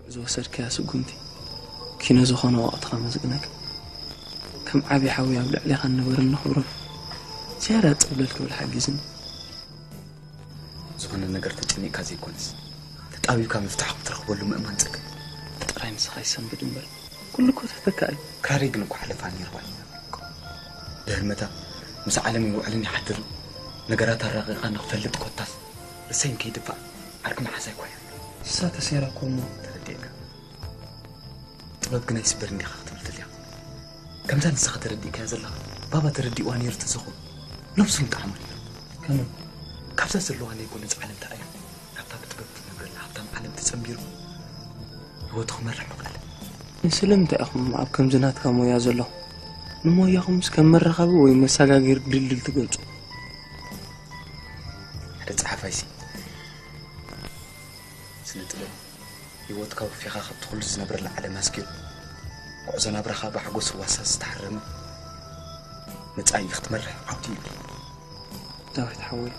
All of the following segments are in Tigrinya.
ዝወሰድካያ ስጉምቲ ኪነ ዝኾነ ወቕትኻ መስግነካ። ከም ዓቢ ሓዊ ኣብ ልዕሌኻን ንበርን ንኽብሮን ዝያዳ ጽብለል ክብል ሓጊዝኒ። ዝኾነ ነገር ተጨኒቕካ ዘይኮነስ፣ ተጣቢብካ መፍትሒ ክትረኽበሉ ምእማን ጸገም። ጥራይ ምሳኻ ይሰንብድ እምበር፣ ኩሉ እኮ ተተካኢ። ክራረይ ግን እኮ ሓለፋ ነይርዋ። ድሕሪ መታ ምስ ዓለም ይውዕልን ይሓድርን፣ ነገራት ኣራቒቕካ ንኽፈልጥ ኮታስ ርእሰይ ንከይድፋእ ዓርኪ መሓዛይ እኮ እያ። ንሳ ተሰይራ እኮ እሞ። ተረዲእካ። ጥበብ ግን ኣይስበርን ዲኻ ክትብል ደሊኻ? ከምታ ንስኻ ተረዲእካያ ዘለኻ፣ ባባ ተረዲእዋ ነይሩ ተዝኾን፣ ነብሱ ምጠዓሞ ነይሩ። ከመይ? ካብዛ ዘለዋ ናይ ጎነጽ ዓለም ተኣልዩ፣ ናብታ ብጥበብ ትነብረላ ሃብታም ዓለም ተጸንቢሩ፣ ህይወቱ ክመርሕ ምኽኣለ። ስለምንታይ ኢኹም ኣብ ከምዚ ናትካ ሞያ ዘለኹም ንሞያኹምስ ከም መራኸቢ ወይ መሰጋገሪ ድልድል ትገልጹ? ሓደ ጸሓፋይሲ ስነ ጥበብ ህይወትካ ወፊኻ ካብቲ ኩሉ ዝነብረላ ዓለም ኣስጊሩ፣ ጉዕዞ ናብራኻ ብሓጎስ ህዋሳት ዝተሓረመ መጻኢ ክትመርሕ ዓውዲ ይብል። ዳዊት ሓወይ፣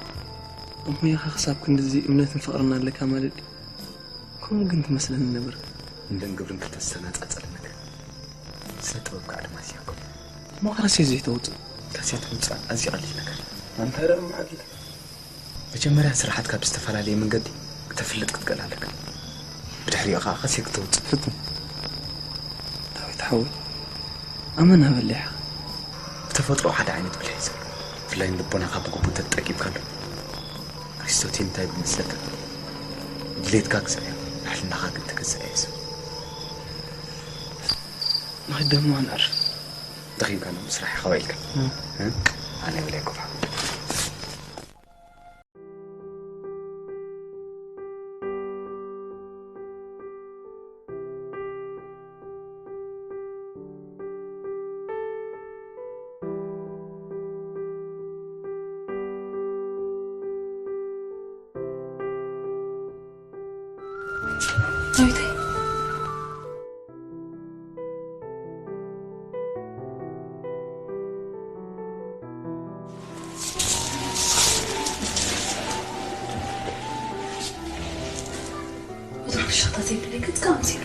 ኣብ ሞያኻ ክሳብ ክንድዚ እምነትን ፍቕርን ኣለካ ማለት ድዩ? ከምኡ ግን ትመስለኒ ነበርካ። እምነትን ግብርን ክልተ ዝተነጻጸለ ነገር። ስነ ጥበብ ከዓ ድማ እዚ ያዕቆብ። እሞ ካሴት ዘይተውጽእ? ካሴት ምውጻእ ኣዝዩ ቀሊል ነገር። ኣንታ ደኣ መዓልቲ መጀመርያ ስራሓትካ ብዝተፈላለየ መንገዲ ክተፍልጥ ክትክእል ኣለካ። ብድሕሪኡ ከዓ ካሴት ክተውጽእ ፍትን። ዳዊት ሓወይ፣ ኣመና በሊሕ ኢኻ። ብተፈጥሮ ሓደ ዓይነት ብልሒ እዩ ዘሎ። ብፍላይ ንልቦናኻ ብግቡእ ተጠቂምካሉ፣ ኣሪስቶቴል እንታይ ይብል መስለካ? ድሌትካ ግዛእ እያ፣ ሕልናኻ ግን ትገዝእ እያ ዝብል። ንኽደማ ንዕርፍ። ደኺምካ ናብ ስራሕ ኢኻ ውዒልካ? እ። እ? ኣነ የብለይ ክፋ። ዳዊተይ። ብዙሕ ፍሽኽታ ዘይብለይ ገጽካ መሲሉ።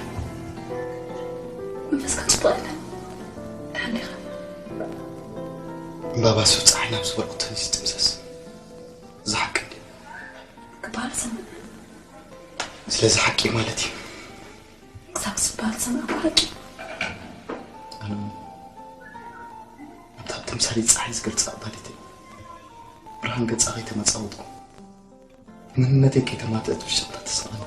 መንፈስካ ጽቡቕ ኣይኮነን። ደሓን ዲኻ? ዕምባባ ሱር ጸሓይ ናብ ዝበልዖ ተንስ ይጥምሰስ። እዚ ሓቂ ድዩ? ክበሃል ዝሰምዕ። ስለዚ ሓቂ ማለት እዩ። ክሳብ ዝበሃል ዝሰምዕ እኮ ሓቂ። ኣነ እውን ኣብታ ብተምሳሌት ጸሓይ ዝገልጻ ኣባዲተይ ብርሃን ገጻ ከይተመጻወጥኩ፣ መንነተይ ከይተማትአት ብሽቕታ ተሰቐለ።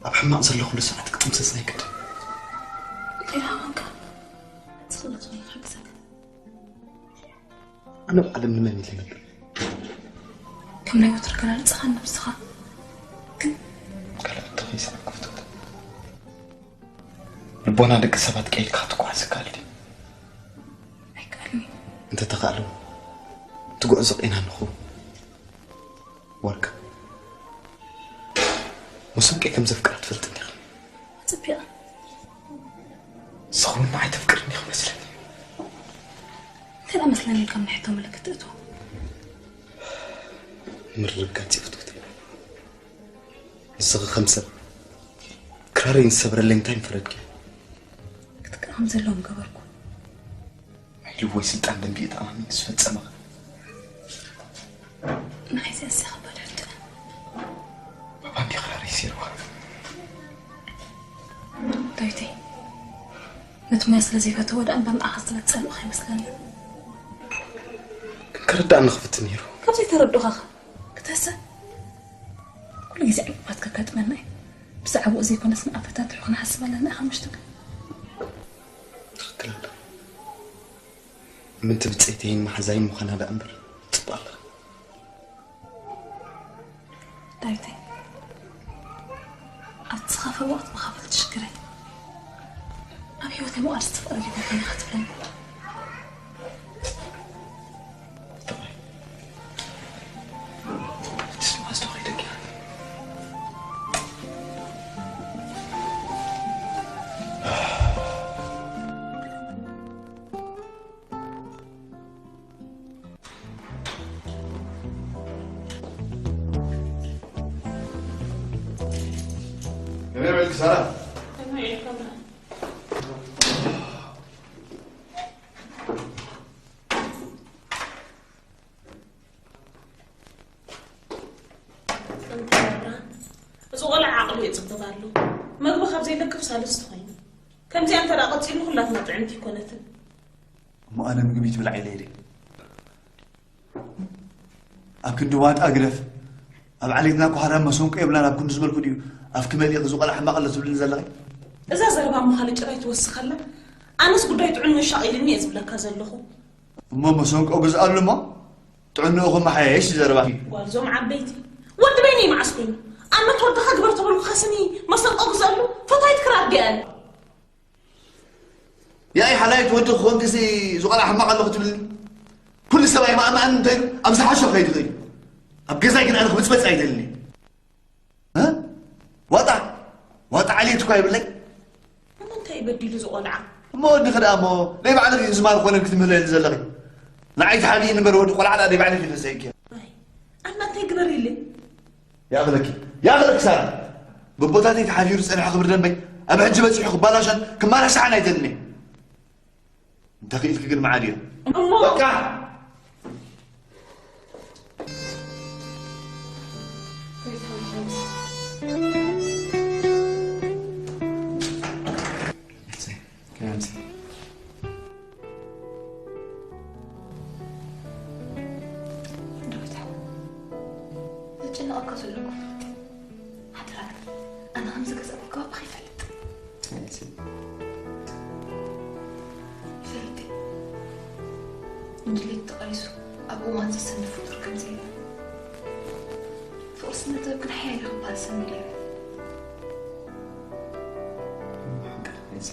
ኣብ ሕማቕ ዘለኹሉ ሰዓት ክጥምሰስ ናይ ግድን። እንታይ ደኣ ኾንካ? ዝኽእለካ ይሓግዘካ። ኣነ ኣብ ዓለም ንመን ኢለ ነብር? ከም ናይ ወትሩ ኣገላልጻኻ ነብስኻ ግን ካልእ ተኺሰ ክፍቶት። ልቦና ደቂ ሰባት ቀይድካ ክትጓዓዝ ይከኣል ድዩ? ኣይከኣልን እዩ። እንተተኻእለ እውን እቲ ጉዕዞ ቄና ንኹን። ወርቅ፣ መሰንቀይ ከም ዘፍቅራ ትፈልጥ እንዲኻ። ኣጸቢቐ። ንስኺ እውን ንዓይ ተፍቅርኒ ኢኺ መስለኒ። እንታይ ደኣ መስለኒ ኢልካ ናይ ሕቶ ምልክት ትእትዎ? ምርግጋጽ እዩ ፍትወተይ። ንስኺ ከም ሰብ ክራረይ ዝሰብረለይ እንታይ ምፈረድኪ? ክትከኣም ዘለዎም ገበርኩ። ኢሉ ወይ ስልጣን ደንቢኡ ተኣማሚኑ ዝፈጸመ። ንዓይ ዘእስኻ ባድሕቲ። ባባ እንዲ ክራር ይሲርዋ። ዳዊተይ፣ ነቲ ሙያ ስለ ዘይፈተዎ ደኣ እምበር ንዓኻ ዝጸልኦ ከይመስለኒ። ግን ክርዳእኒ ክፍትን ነይሩ። ካብ ዘይተረድኡኻ ክትሕሰብ ኩሉ ግዜ ዕንቅፋት ከጋጥመና እዩ። ብዛዕባኡ ዘይኮነስ ንኣፈታትሑ ክንሓስብ ኣለና ኢኻ ምሽቱ ግን። ትኽክል ኣላ። ምንቲ ብጸይተይን መሓዛይን ምዃና ደኣ እምበር ጽቡቕ ኣላ። ዳዊተይ፣ ኣብቲ ዝኸፍአ ወቕቲ ብኸፍል ትሽግረይ። ኣብ ህይወተይ መቓልስቲ ፍቕሪ ዲኹም ከመይ ክትብለኒ? ሳራ። እዚ ቆልዓ ዓቕሉ የፅብብ ኣሎ። መግቢ ካብ ዘይለክፍ ሳልስቲ ኮይኑ። ከምዚኣ እንተ ደኣ ቀጺሉ ንኹላትና ጥዕምቲ ኣይኮነትን። እሞ ኣነ ምግቢ ትብላዕ ኢለ ኢለ ኣብ ክንዲ ዋጣ ግደፍ ኣብ ዓሌትና እኮ ሓራም መሰንቆ የብላን ኣብ ክንዲ ዝበልኩ ድዩ ኣፍኪ መሊእኺ ዝቆልዓ ሕማቕ ኣሎ ትብልኒ ዘለኺ? እዛ ዘረባ እሞ ካልእ ጭራይ ትወስኸላ። ኣነስ ጉዳይ ጥዕንኡ ኣሻቒልኒ እየ ዝብለካ ዘለኹ። እሞ መሰንቆ ግዝኣሉ እሞ ጥዕንኡ ክመሓየሽ እዩ ዘረባኺ። ጓል እዞም ዓበይቲ ወዲ በይነይ መዓስ ኮይኑ? ኣመት ወድኻ ግበር ተበልኩኻ ስኒ መሰንቆ ግዝኣሉ ፈታይት ክራር ድያ ኣላ? ያኢ ሓላይት ወዲ ክኾንኪ ሲ ዝቆልዓ ሕማቕ ኣሎ ክትብልኒ? ኩሉ ሰብ ኣይመኣመኣን እንተይሉ ኣብ ዝሓሾ ከይዱ እዩ። ኣብ ገዛይ ግን ኣነ ክብፅበፅ ኣይደልን እየ። እ? ዋጣ ዋጣ ዓሌት እኳ ይብለይ። እሞ እንታይ በዲሉ እዚ ቆልዓ? እሞ ወድኺ ደኣ እሞ ናይ ባዕልኺ እዚ ማር ኮነን ክትምህለሊ ዘለኺ። ንዓይ ተሓቢእኒ እምበር ወዲ ቆልዓ ደኣ ናይ ባዕልኺ ኢኺ ዘይኪ። ኣይ ኣና እንታይ ግበሪለይ? ይኣኽለኪ ይኣኽለኪ ሳራ። ጎቦታተይ ተሓፊሩ ዝጸንሐ ክብሪ ደንበይ ኣብ ሕጂ በጺሑ ክባላሾን ክማላሻዕን ኣይደልን እየ። እንተኽኢልኪ ግን መዓድ እየ። እሞ በቃ። ከመይ ኣምሲልኪ? ዳዊት ሓወይ፣ ዘጨንቐካ ዘሎ እኮ ፍለጥ። ሓደራኻ፣ ኣነ ከም ዝገዛእኩ ኣባኻ ይፈልጥ። ይፈልጥ እየ። ንድሌት ተቓሊሱ ኣብ እዋን ዘሰንፍ ፍጡር ከም ዘየለ። ፍቕሪ ስነ ጥበብ ግን ሓያል እዩ ክበሃል ሰሚዐ እየ። ሓቂ ኢኺ ፌዛ።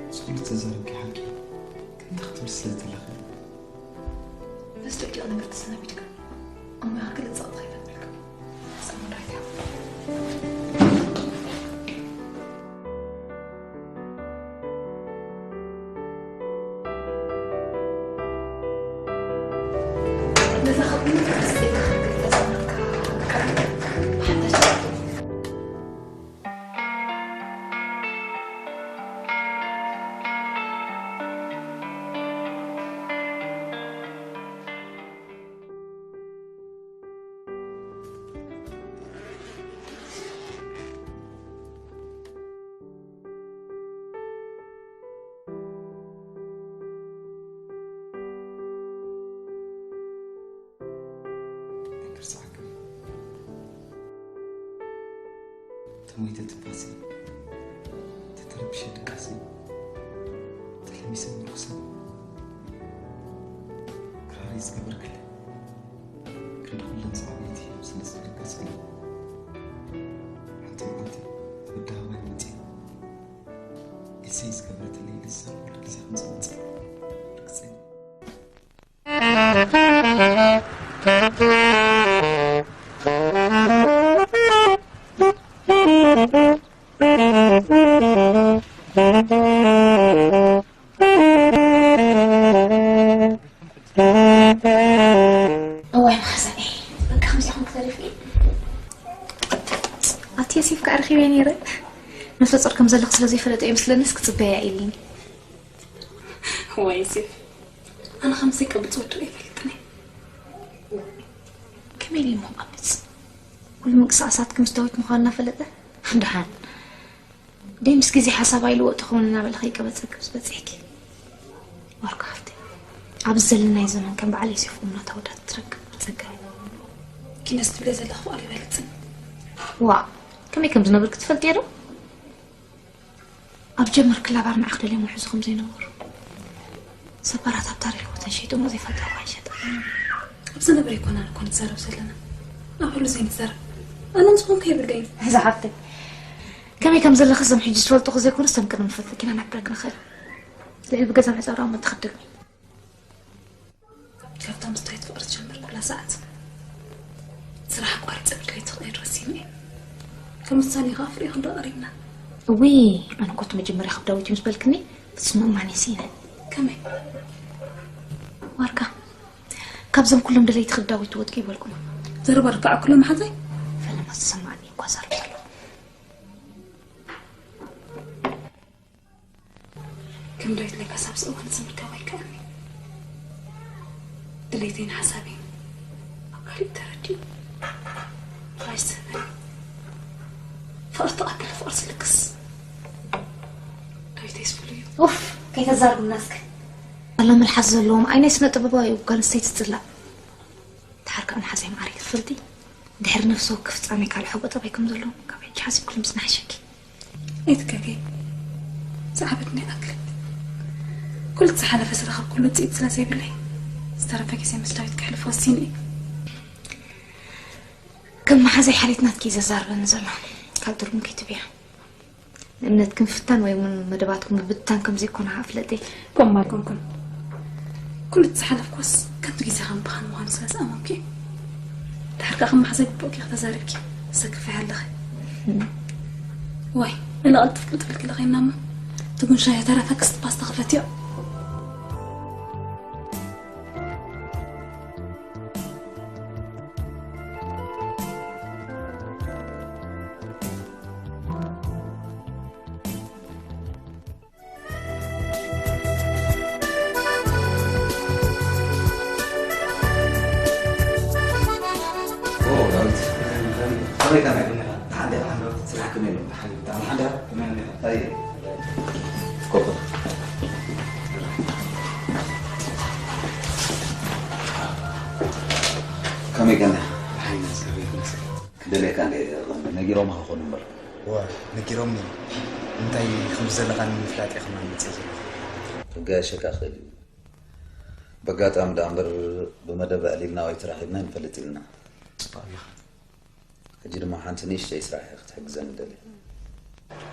እዚ ኩሉ እተዛረብክዮ ሓቂ ከምቲ ክትብሊ ስለ ዝደለኺ። በዚ ደቂቕ ነገር ተሰናቢድካ እሞ ኢኻ ክልተ ጸቕጢ ከይፈጥረልካ። ሕሰም ወዳይታ። ነዛ ካብ ምንም ተስጢልካ ክትብል ተጸመርካ ብሓፈሻ ኣይክርስዓክን። ተሞይተ ትንፋሰይ፣ ተተረቢሸ ድቃሰይ፣ ተለሚሰ ምርኩሰይ፣ ክራረይ ዝገበርክለይ፣ ክንዲ ኩለን ሳዕቤነይ ስለ ዝፈለጥካ ጽለል። ሓንቲ መዓልቲ ወዲ ሃባይ መጺኣ፣ ኤሰይ ዝገበረትለይ ልሳን ኩሉ ግዜ ከም ዝመጽእ ርግጸይ። እዋይ መሓዛይ፣ በቃ ከምዚ ኹንክ ተሪፍኒ። ኣቲ የሲፍ ከኣ ረኺበ ነይረ። ነፍሰ ጾር ከም ዘለኹ ስለ ዘይፈለጠ እዩ ምስለንስ ክጽበያ ኢልኒ። እዋይ የሲፍ፣ ኣነ ከምዚ ክብጽ ወዱ ኣይፈልጥን እየ። ከመይ ኢሉ እሞ ክቐብጽ? ኩሉ ምንቅስቓሳትኪ ምስ ዳዊት ምዃኑ እናፈለጠ? ደሓን ደይ ምስ ግዜ ሓሳብ ኣይልወጥ ትኸውን እናበለ ከይቀበጸኪ ምስ በጺሕኪ። ዋርካ ሃፍተይ፣ ኣብዚ ዘለናዮ ዘመን ከም በዓል ዮሴፍ ቁምና ተወዳት ትረክብ ጸገም። ኪነስ ትብለ ዘለኺ ፍቕሪ ይበልጽን። ዋእ፣ ከመይ ከም ዝነብርኪ ትፈልጥዮ ዶ? ኣብ ጀመርክላ ባር ንዓኽ ደልዮም ውሕዙ ከም ዘይነበሩ። ሰባራት ኣብ ታሪኽ ወተን ሸይጦሞ ዘይፈልጣ እኳ ይሸጣ። ኣብ ዝነበረ ኣይኮናን እኮ ንዛረብ ዘለና። ኣብ ህሉ ዘይንዛረብ። ኣነ ንዝኾንኩ የብለይን። እዛ ሓፍተይ፣ ከመይ ከም ዘለኺ እዞም ሕጂ ዝፈልጡኺ ዘይኮኑስ እቶም ቅድሚ ንፈልጠኪ ኢና ነሕብረኪ ንኽእል። ልዕሊ ብገዛ ምሕጻር እሞ ተኸደግኒ። ካብታ ምስ ዳዊት ፍቕሪ ዝጀመርኩላ ሰዓት ስራሕ ኣቋሪጸ ብድሌት ክኸይድ ወሲነ እየ። ከም ውሳኔ ከኣ ፍሬ ክንዶ ቀሪብና። እውይ፣ ኣነ እኮ እቲ መጀመርያ ካብ ዳዊት እዩ ምስ በልክኒ ፍጹም ምእማን እየ ስኢነ። ከመይ? ዋርካ፣ ካብዞም ኩሎም ደለይቲ ክዳዊት ትወድቂ ይበልኩም። ዘረባ ርካዕ ኩሎም ሓዘይ? ፈለማ ዝሰማዕኒ እኳ ዛረብ ዘለኹ። ዳዊት ለካስ ኣብዚ እዋን እዚ ምርካብ ኣይከኣልን። ድሌተይን ሓሳበይን ኣብ ካሊእ ተረዲኡ ጥራይ ዝስሕበኒ። ፍቕሪ ትቐትል ፍቕሪ ዝልግስ ዳዊተይስ ፍሉይ እዩ። ኡፍ፣ ከይተዛርቡና እስከ። ኣላ መልሓስ ዘለዎም ዓይነይ ስነ ጥበባዊ እዩ፣ ጓል ኣንስተይቲ ትጽላእ። ድሓር ከኣ መሓዛይ መዓረይ ክትፈልጢ፣ ድሕሪ ነፍሲ ወከፍ ፍጻሜ ካልእ ሕቦ ጠባይ ከም ዘለዎ ካብ ሕጂ ሓሲብክሉ ምስ ናሕሸኪ። ኣይትጋገይ። ዝዓበትና ይኣክል። ኩሉ ዝሓለፈ ዝረኸብኩሉ ውጽኢት ስለ ዘይብለይ፣ ዝተረፈ ግዜ ምስ ዳዊት ከሕልፍ ወሲነ እየ። ከም መሓዛይ ሓልየት ናትኪ እዩ ዘዛርበኒ ዘሎ። ካልእ ትርጉም ከይትብያ። ንእምነትክን ፍታን ወይ እውን መደባትኩም ምብትታን ከም ዘይኮነ ከኣ ፍለጢ። ከምኡ ኣይኮንኩን። ኩሉ እቲ ዝሓለፍኩስ ከንቱ ግዜኻ ምብኻን ምዃኑ ስለ ዝኣመንኩ እዩ። ድሓር ከኣ ከም መሓዛይ ግቡእኪ ኢኺ ተዛሪብኪ። ትሰክፍያ ኣለኺ። ዋይ፣ ልዕሊ ቅልጥፍ ቅልጥፍ ኢልኪ ለኸይና እሞ፣ እቲ ጉንሻ የተረፈ ክስቲ ፓስታ ክፈትዮ። ኦ፣ ዳዊት። ከመይ ከመይ? ደሓን ዲኻ? ስራሕ ከመይ ኣሎ? ደሓን፣ ደሓን። ደሓን ዲኻ? ከመይ ኣሎ? ኣይ፣ ኮኮ። ከመይ ከመይ? ደሓን፣ እግዚኣብሔር ይመስገን። ክደልየካ እንደ ነጊሮም ክኾኑ እምበር። እወ፣ ነጊሮምኒ። እንታይ ከም ዘለኻኒ ንምፍላጥ እየ ከማን መጽእ ዘለኹ። ክጋየሸካ ክእል እዩ። በጋጣሚ ደኣ እምበር ብመደብ ኣዕሊልና ወይ ተራኺብና ንፈልጥ ኢልና። ጽቡቕ ኣለኻ። ሕጂ ድማ ሓንቲ ንእሽተይ ስራሕ እየ ክትሕግዘኒ ደልየ።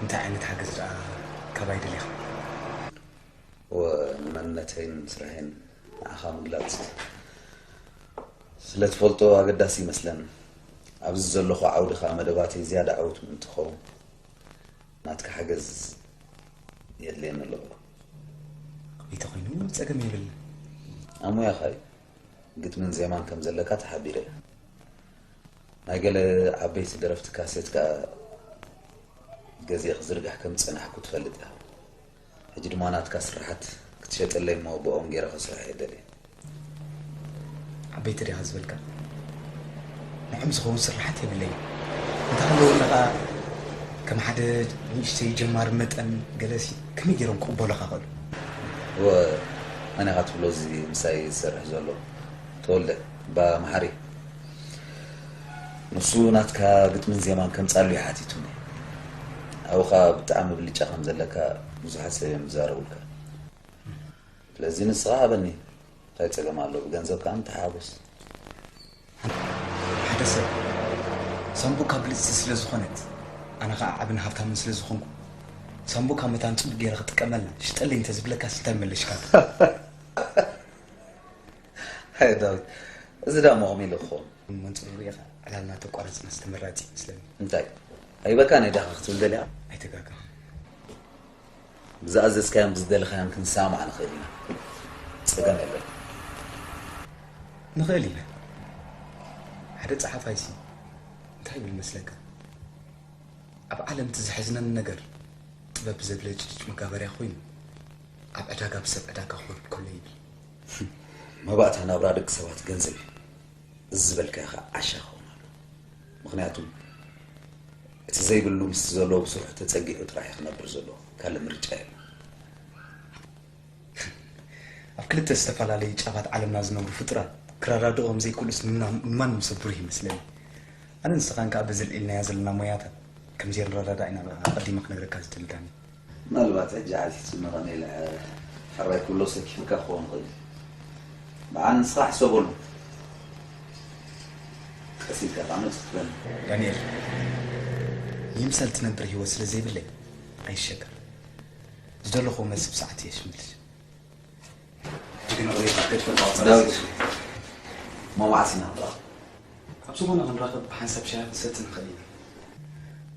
እንታይ ዓይነት ሓገዝ ደኣ ካባይ ደሊኻ? እወ፣ ንመንነተይን ስራሐይን ንዓኻ ምግላጽ ስለ ትፈልጦ ኣገዳሲ ይመስለኒ። ኣብዚ ዘለኹ ዓውዲ ከኣ መደባተይ ዝያዳ ዓወት ምእንቲ ክኸውን ናትካ ሓገዝ የድልየኒ ኣሎ። ከመይ ተኾይኑ ጸገም የብልን። ኣብ ሞያኻ እዩ። ግጥምን ዜማን ከም ዘለካ ተሓቢረ እየ። ናይ ገለ ዓበይቲ ደረፍቲ ካሴት ከኣ ገዚአ ክዝርግሕ ከም ዝጸናሕኩ ትፈልጥ ኢኻ። ሕጂ ድማ ናትካ ስርሓት ክትሸጠለይ እሞ ብኦም ገይረ ከስርሖ እየ ደልየ። ዓበይቲ ዲኻ ዝበልካ? ንዖም ዝኸውን ስርሓት የብለይን። እንተሃለወኒ ኸኣ ከም ሓደ ንእሽተይ ጀማሪ መጠን ገለሲ ከመይ ገይሮም ክቕበሉኻ ኽእሉ? እወ፣ መን ኢኻ ትብሎ እዚ ምሳይ ዝሰርሕ ዘሎ? ተወልደ፣ እባ መሓሪ። ንሱ ናትካ ግጥምን ዜማን ከምጻሉ እዩ ሓቲቱኒ። ኣብኡ ኸኣ ብጣዕሚ ብልጫ ከም ዘለካ ብዙሓት ሰብ እዮም ዝዛረቡልካ። ስለዚ ንስኻ ሃበኒ፣ እንታይ ጸገም ኣሎ? ብገንዘብ ከኣ ንተሓጎስ። ሓደ ሰብ ሳንቡካ ብልጽቲ ስለ ዝኾነት፣ ኣነ ኸኣ ዓብን ሃብታምን ስለ ዝኾንኩ፣ ሳንቡካ መታን ጽቡቕ ገይረ ክጥቀመላ፣ ሽጠለይ እንተ ዝብለካስ እንታይ ምመለሽካሉ? ሃየ ዳዊት፣ እዚ ደኣ እሞ ከመይ ኢሉ ክኸውን? መንጽሩ ርኢኻ ዕላልና ተቋረጽናስ ተመራጺ ይመስለኒ። እንታይ? ኣይበካን እየ ዳኻ ክትብል ደሊኻ? ኣይተጋገኹን። ብዝኣዘዝካዮን ብዝደለኻዮን ክንሰማማዕ ንኽእል ኢና። ጸገም የለን። ንኽእል ኢና። ሓደ ጸሓፋይሲ እንታይ ይብል መስለካ? ኣብ ዓለም እቲ ዘሕዝነኒ ነገር ጥበብ ብዘብለጭልጭ መጋበርያ ኮይኑ ኣብ ዕዳጋ ብሰብ ዕዳጋ ክወርድ ከሎ ይብል። መባእታ ናብራ ደቂ ሰባት ገንዘብ እዩ። እዚ ዝበልካዮ ኸኣ ዓሻ ክኸውን ኣለዎ። ምኽንያቱ እቲ ዘይብሉ ምስቲ ዘለዎ ብስርሑ ተጸጊዑ ጥራሕ እዩ ክነብር ዘለዎ። ካልእ ምርጫ የለን። ኣብ ክልተ ዝተፈላለዩ ጫፋት ዓለምና ዝነብሩ ፍጡራት ክረዳድኡ ከም ዘይክእሉስ ንማን፣ ንማንም ሰብ ብሩህ ይመስለኒ። ኣነ ንስኻን ከኣ በዚ ልዒልናያ ዘለና ሞያታት ከም ዘይንረዳዳእ ኢና ኣቐዲመ ክነግረካ ዝደሊ ዳኒ። ምናልባት ሕጂ ዓቲቱ ንቐነ ኢለ ሕራይ ክብሎ ሰኪፉካ ክኸውን ይኽእል እዩ። ብዓል ንስኻ ሕሰበሉ። ቀስ ኢልካ ከኣ መልሲ ክትበኒ። ዳንኤል፣ ይምሰል ትነብር ህይወት ስለ ዘይብለይ ኣይሸገር። ዝደለኹዎ መልሲ ብሰዓት እየ ዝምልስ። ሕጂ ግን ዕውየት ክትፈልጥ ኣውጽእ። ዳዊት፣ ሞማዓስ ኢና ንራኸብ? ኣብ ዝኾነ ክንራኸብ ብሓንሳብ ሻሂ ክንሰቲ ንኽእል ኢና።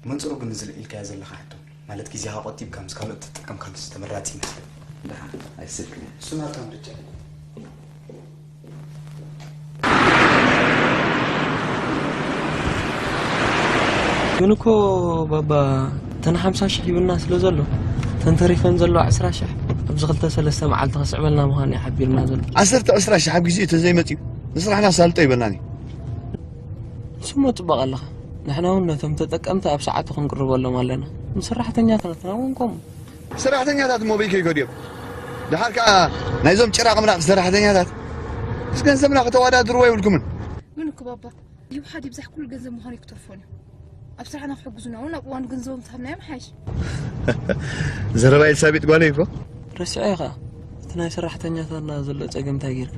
ብመንጽሩ ግን እዚ ልዒልካዮ ዘለኻ ሕቶ፣ ማለት ግዜኻ ቆጢብካ ምስ ካልኦት ተጠቀምካሉስ ተመራጺ ይመስለኒ። ደሓን፣ ኣይስልክን እየ። እሱ ናትካ ምርጫ እዩ። ግን እኮ ባባ፣ እተን ሓምሳ ሽሕ ሂቡና ስለ ዘሎ፣ እተን ተሪፈን ዘለዋ ዕስራ ሽሕ ኣብ ኣብዚ ክልተ ሰለስተ መዓልቲ ከስዕበልና ምዃኑ እዩ ሓቢርና ዘሎ። ዓሰርተ ዕስራ ሺሕ ኣብ ግዜኡ ተዘይመጺኡ ንስራሕና ኣሳልጦ ይበልናኒ። ንስሞ ጽቡቕ ኣለኻ። ንሕና እውን ነቶም ተጠቀምቲ ኣብ ሰዓቱ ክንቅርበሎም ኣለና። ንሰራሕተኛታትና እውን ከምኡ። ሰራሕተኛታት እሞ በይከ ይከዱ እዮም። ድሓር ከኣ ናይዞም ጭራቕ ምራቕ ሰራሕተኛታት ምስ ገንዘብና ከተወዳድርዎ የብልኩምን። ግን እኮ ባባ፣ ይብሓድ ይብዛሕ ኩሉ ገንዘብ ምዃኑ ኣይክተርፎን እዩ። ኣብ ስራሕና ክሕግዙና እውን ኣብ እዋን ገንዘቦም ተሃብናዮም ሓይሽ። ዘረባ ኤልሳቤጥ ጓለይ እኮ። ረሲዐ ኢኻ። እቲ ናይ ሰራሕተኛታትና ዘሎ ጸገም እንታይ ጌርካ?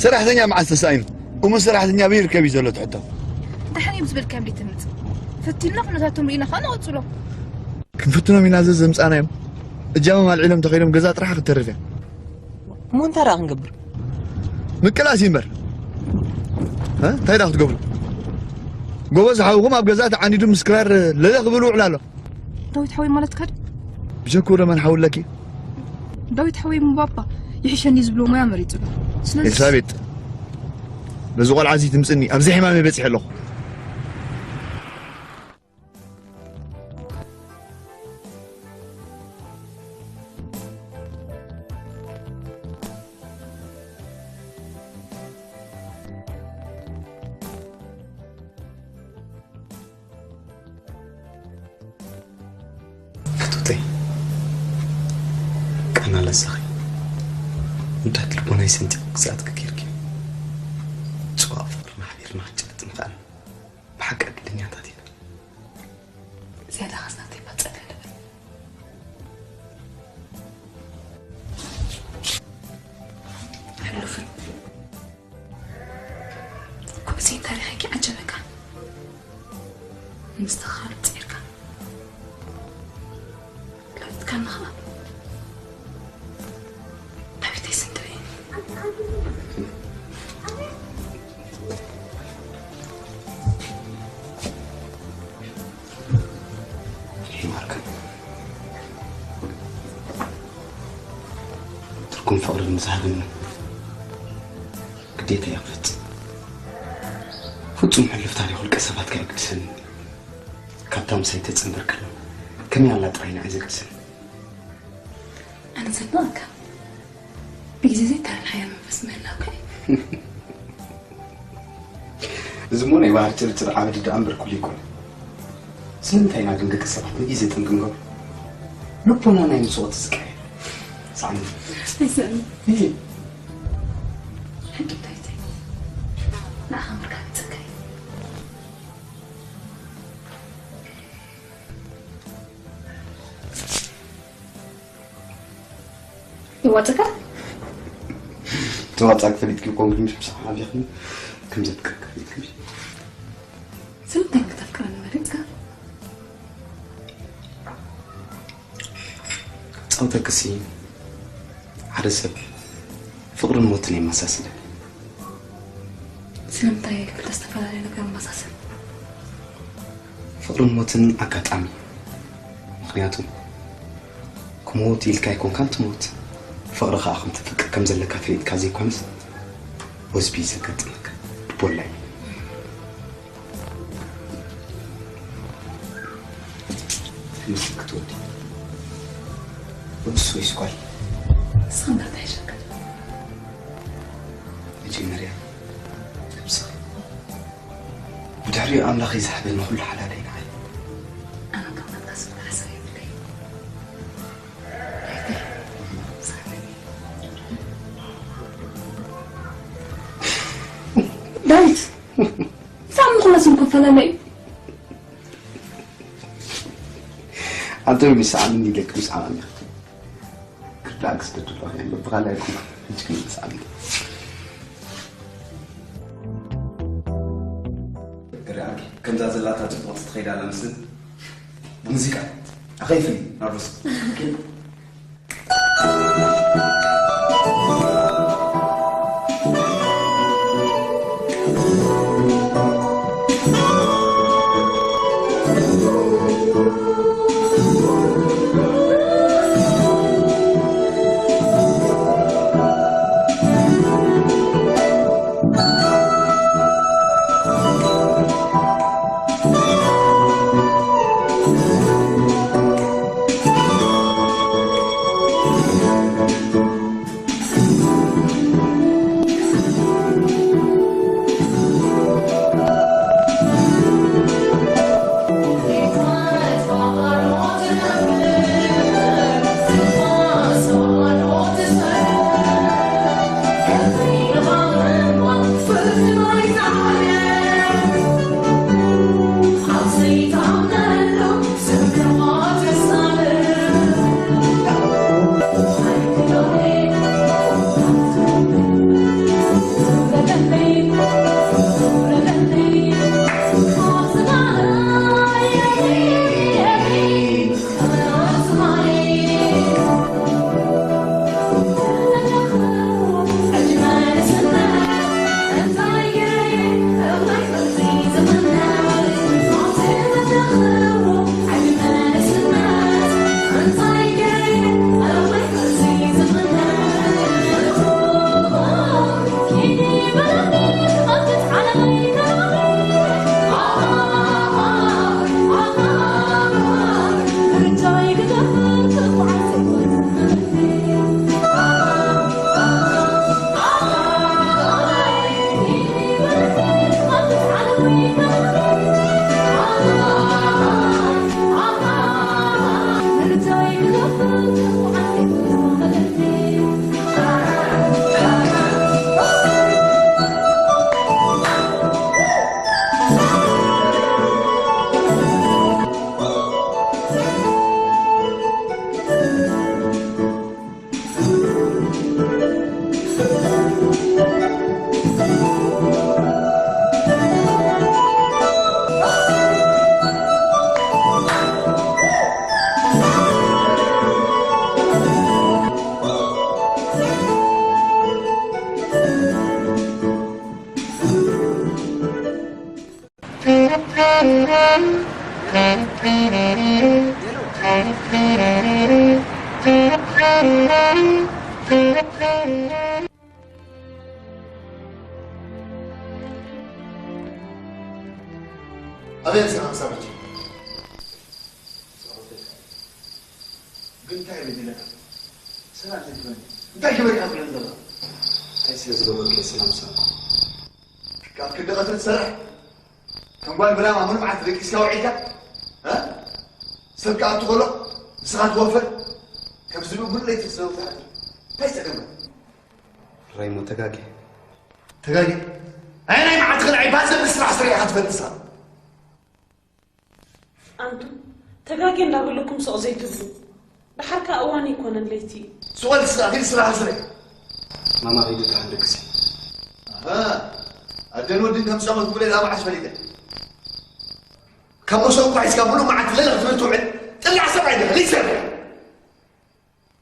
ሰራሕተኛ መዓስ ተሳኢኑ? እሞ ሰራሕተኛ በይ ይርከብ እዩ ዘሎ ትሕቶ። ደሓን እዮም ዝበልካዮም ደይ ተምጽእ። ፈቲንና ኩነታቶም ርኢና ከኣ ንቐጽሎ። ክንፍትኖም ኢና ዘ-፣ ዘምጻናዮም። እጃሞም ኣልዒሎም ተኸይዶም ገዛ ጥራሕ ክትተርፍ እያ። እሞ እንታይ ደኣ ክንገብር? ምቅላስ እዩ እምበር። እ? እንታይ ደኣ ክትገብሩ? ጎበዝ ሓውኹም ኣብ ገዛ ተዓኒዱ ምስ ክራር ለለ ክብል ውዕል ኣሎ። ዳዊት ሓወይ ማለትካ ድዩ? ብጀክኡ ዶ መን ሓው ኣለኪ? ዳዊት ሓወይ እሞ ባባ ይሕሸኒ ዝብሎ ሞያ መሪጹ ኣሎ። ስለዚ ኤልሳቤጥ፣ በዚ ቆልዓ እዚ ትምጽኒ፣ ኣብዚ ሕማመይ በጺሐ ኣለኹ። ክቱተይ፣ ቃና ለዛኺ፣ ውዳት ልቦናይ ሰንጢቑ ክስኣትኪ ጌርኪ። ጽቡቕ ፍቕርና ሓቢርና ክንጭበጥ ምኽኣል ብሓቂ ዕድለኛታት ኢና። ዝያዳ ኸስናተይ ባጸለ ንብል። ሕሉፍን ኩዕዜን ታሪኸይ ክዓጀበካ። ምስተኻልእ ጸይርካ። ለውጥካኒ ኸኣ። ዳዊተይ ስንድበይ። ይማርካ። ትርጉም ፍቕሪ ንዝሃበኒ ግዴታ እየ ክፈጽም። ፍጹም ሕሉፍ ታሪኽ ውልቀ ሰባት ከየግድሰኒ። ካብታ ምሳይ ተጸንበር ከሎ ከመይ ኣላ ጥራይ ንዓይ ዘግድሰኒ። ኣነ ዘድንቐካ ብግዜ ዘይተረድናዮ መንፈስ ምህላውካ እዩ። እዚ እሞ ናይ ባህሪ ጭርጭር ዓበዲ ደኣ እምበር ኩሉ ኣይኮነን። ስለምንታይ ኢና ግን ደቂ ሰባት ንግዜ ጠንቂ ንገብሮ? ልቦና ናይ ምስ ወቕቲ ዝቀየር። ሳዕኒ። ኣይስእን። እይ። ሕጂ እንታይ እንታይ? ንዓኻ ምርካብ ይጸገም። ይዋጽካ? ተዋጻክ ፈሊጥኪ ኮንክ ምሽ ብሳዕ ዓቢኽኒ ከም ዘፍቅርክ ፈሊጥኪ ምሽ? ስለምንታይ ከተፍቅረኒ መሪጽካ? ጸውተክሲ ሓደ ሰብ ፍቕርን ሞትን የመሳስል። ስለምንታይ ክልተ ዝተፈላለዩ ነገር መሳሰል? ፍቕርን ሞትን ኣጋጣሚ። ምኽንያቱ ክሞት ኢልካ ኣይኮንካን ትሞት። ፍቕሪ ኸኣ ከም ተፍቅር ከም ዘለካ ፈሊጥካ ዘይኮነስ ወዝቢ እዩ ዘጋጥመካ። ልቦላይ። ትምህርቲ ክትወዲ ወድስ ወይስ ጓል? ንስኻ እንታይ ይሸግር? መጀመርያ ነብስኻ። ብድሕሪኡ ኣምላኽ እዩ ዝሃበኒ ኩሉ ሓላለይ ንዓይ። ኣነ ካብ ናትካ ስለ ሓሳብ የብለይ። ዳዊት፣ ሳሚ ኩላስ ንክፈላለ እዩ። ኣንተ ምስዓም እንዲለክ ምስዓም ኣሚኻ። ክርዳእክ ስደዱ ኣለኹ፣ ብኻልኣይ ኣይኮንኩን። ሕጂ ግን ምስዓም። ክርዳእክ ከምዛ ዘላታ ጽቡቕቲ ትኸይድ ኣላ ምስልን ብሙዚቃ ኣኸይፍን ናርዶስ። ኣበይ ሰላም ሳብጂ? ግን እንታይ በዲለካ? ሰላም ዘይትበል። እንታይ ገበርካ ትብለኒ ዘለኻ? እንታይ ስለ ዝገበርኩ እየ ሰላም ሳብ? ካብ ክንዲ ቀትሪ ትሰርሕ? ከም ጓል ብላማ ሙሉ መዓልቲ ደቂስካ ውዒልካ? እ? ሰብ ክኣቱ ከሎ ንስኻ ትወፍር? ከም ዝብኢ ሙሉ ለይቲ ትዘውር ትሓድር። እንታይ ጸገምካ? ራይሞ ተጋጌ። ተጋጌ? ኣየናይ መዓልቲ ከ ንዓይ ባዘ ስራሕ ስሪሕካ ትፈልጥ ንስኻ? ኣንቱም ተጋጌ እንዳበለኩም ሱቕ ዘይትብሉ። ደሓር ከኣ እዋን ኣይኮነን ለይቲ እዩ። ሱቕ በል ንስኻ ኪዲ ስራሕ ስርሒ። ማማ ኪዲ ደሓን ድቅሲ። ኣሃ። ኣደን ወድን ከም ዝጸመትኩ ብለይ እዛ መዓስ ፈሊጠ። ካብ መሶብ እኳ ሒዝካ ሙሉእ መዓልቲ ለለ ክትብል ትውዕል ጥላዕ ሰብኣይ ዲኻ ዘይትሰርሕ?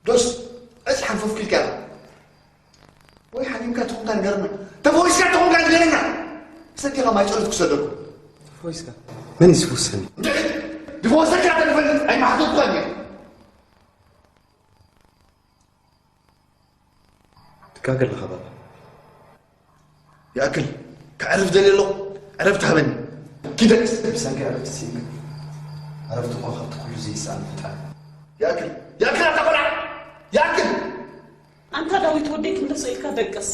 ዶስ እዚ ሓንፈፍ ክልካ ኢኻ። ወይ ሓሚምካ ተኾንካ ንገረና። ተፈዊስካ ተኾንካ ንገረና። ሰዲኻ ማይ ጸሎት ክሰደልኩ። ተፈዊስካ? መን እዩ ዝፈውሰኒ? እንድዒ ድፈወሰካ ተንፈልጥ ኣይማሕተትኳን እየ። ትጋገ ኣለኻ ባባ። ይኣክል። ከዕርፍ ደልየ ኣለኹ። ዕረፍቲ ሃበኒ። ኪደቅስ። ብሰንኪ ዕረፍቲ ስኢንካ። ዕረፍቲ እኮ ካብቲ ኩሉ ዘይስኣን ፈጣሪ። ይኣክል። ይኣክል ኣታ ቆልዓ። ይኣክል። ኣንታ ዳዊት ወደይ ክንዲ ስቕ ኢልካ ደቅስ።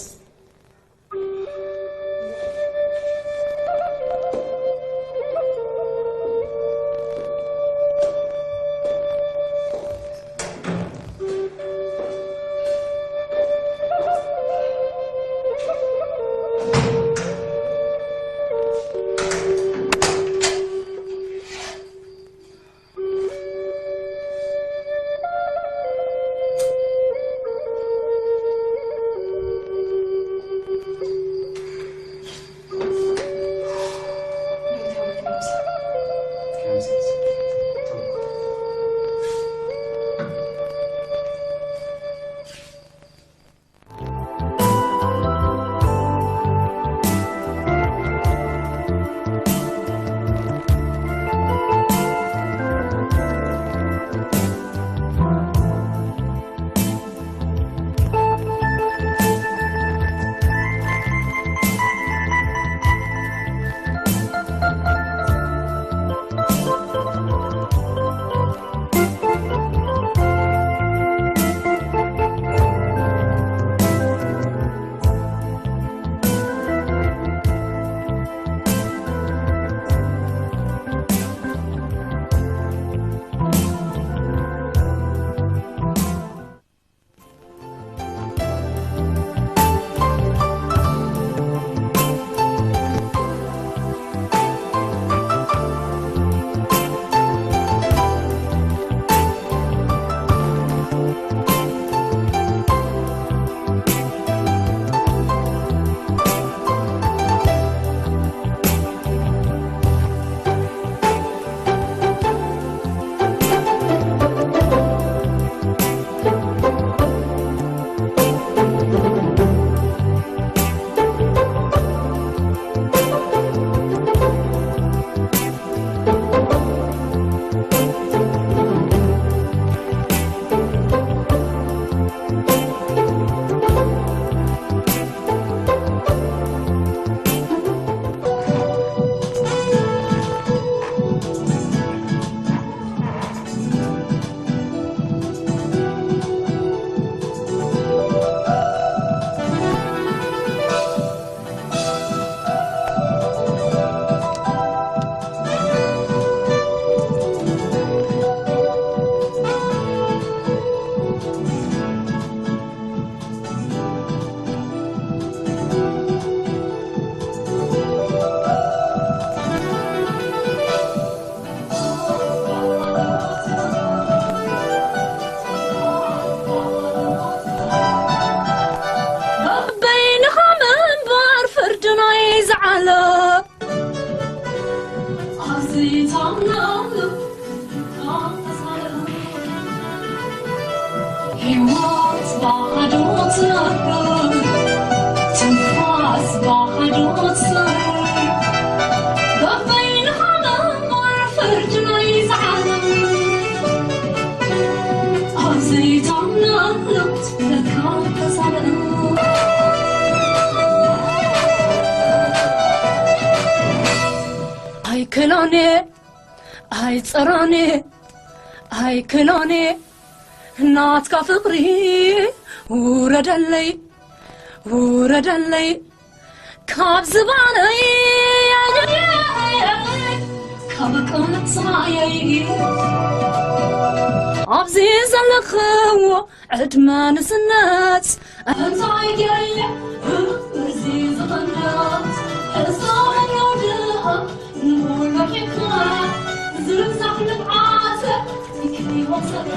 በበይንኻ ምንባር ፍርድና እዩ ዝዓሎ። ክሎኔ ኣይጸራኔ ኣይክሎኔ ናትካ ፍቕሪ ውረደለይ ውረደለይ ካብ ዝባነይ ካብ ቃንሳየይ ኣብዚ ዘለኽዎ ዕድመ ንስነት እንታይ ገይረ እዚ ዝቕነጥ እዛ መናድኣ ንኹሉ ሒብካ ዝርሳሕ ንብዓት ይክወሰካ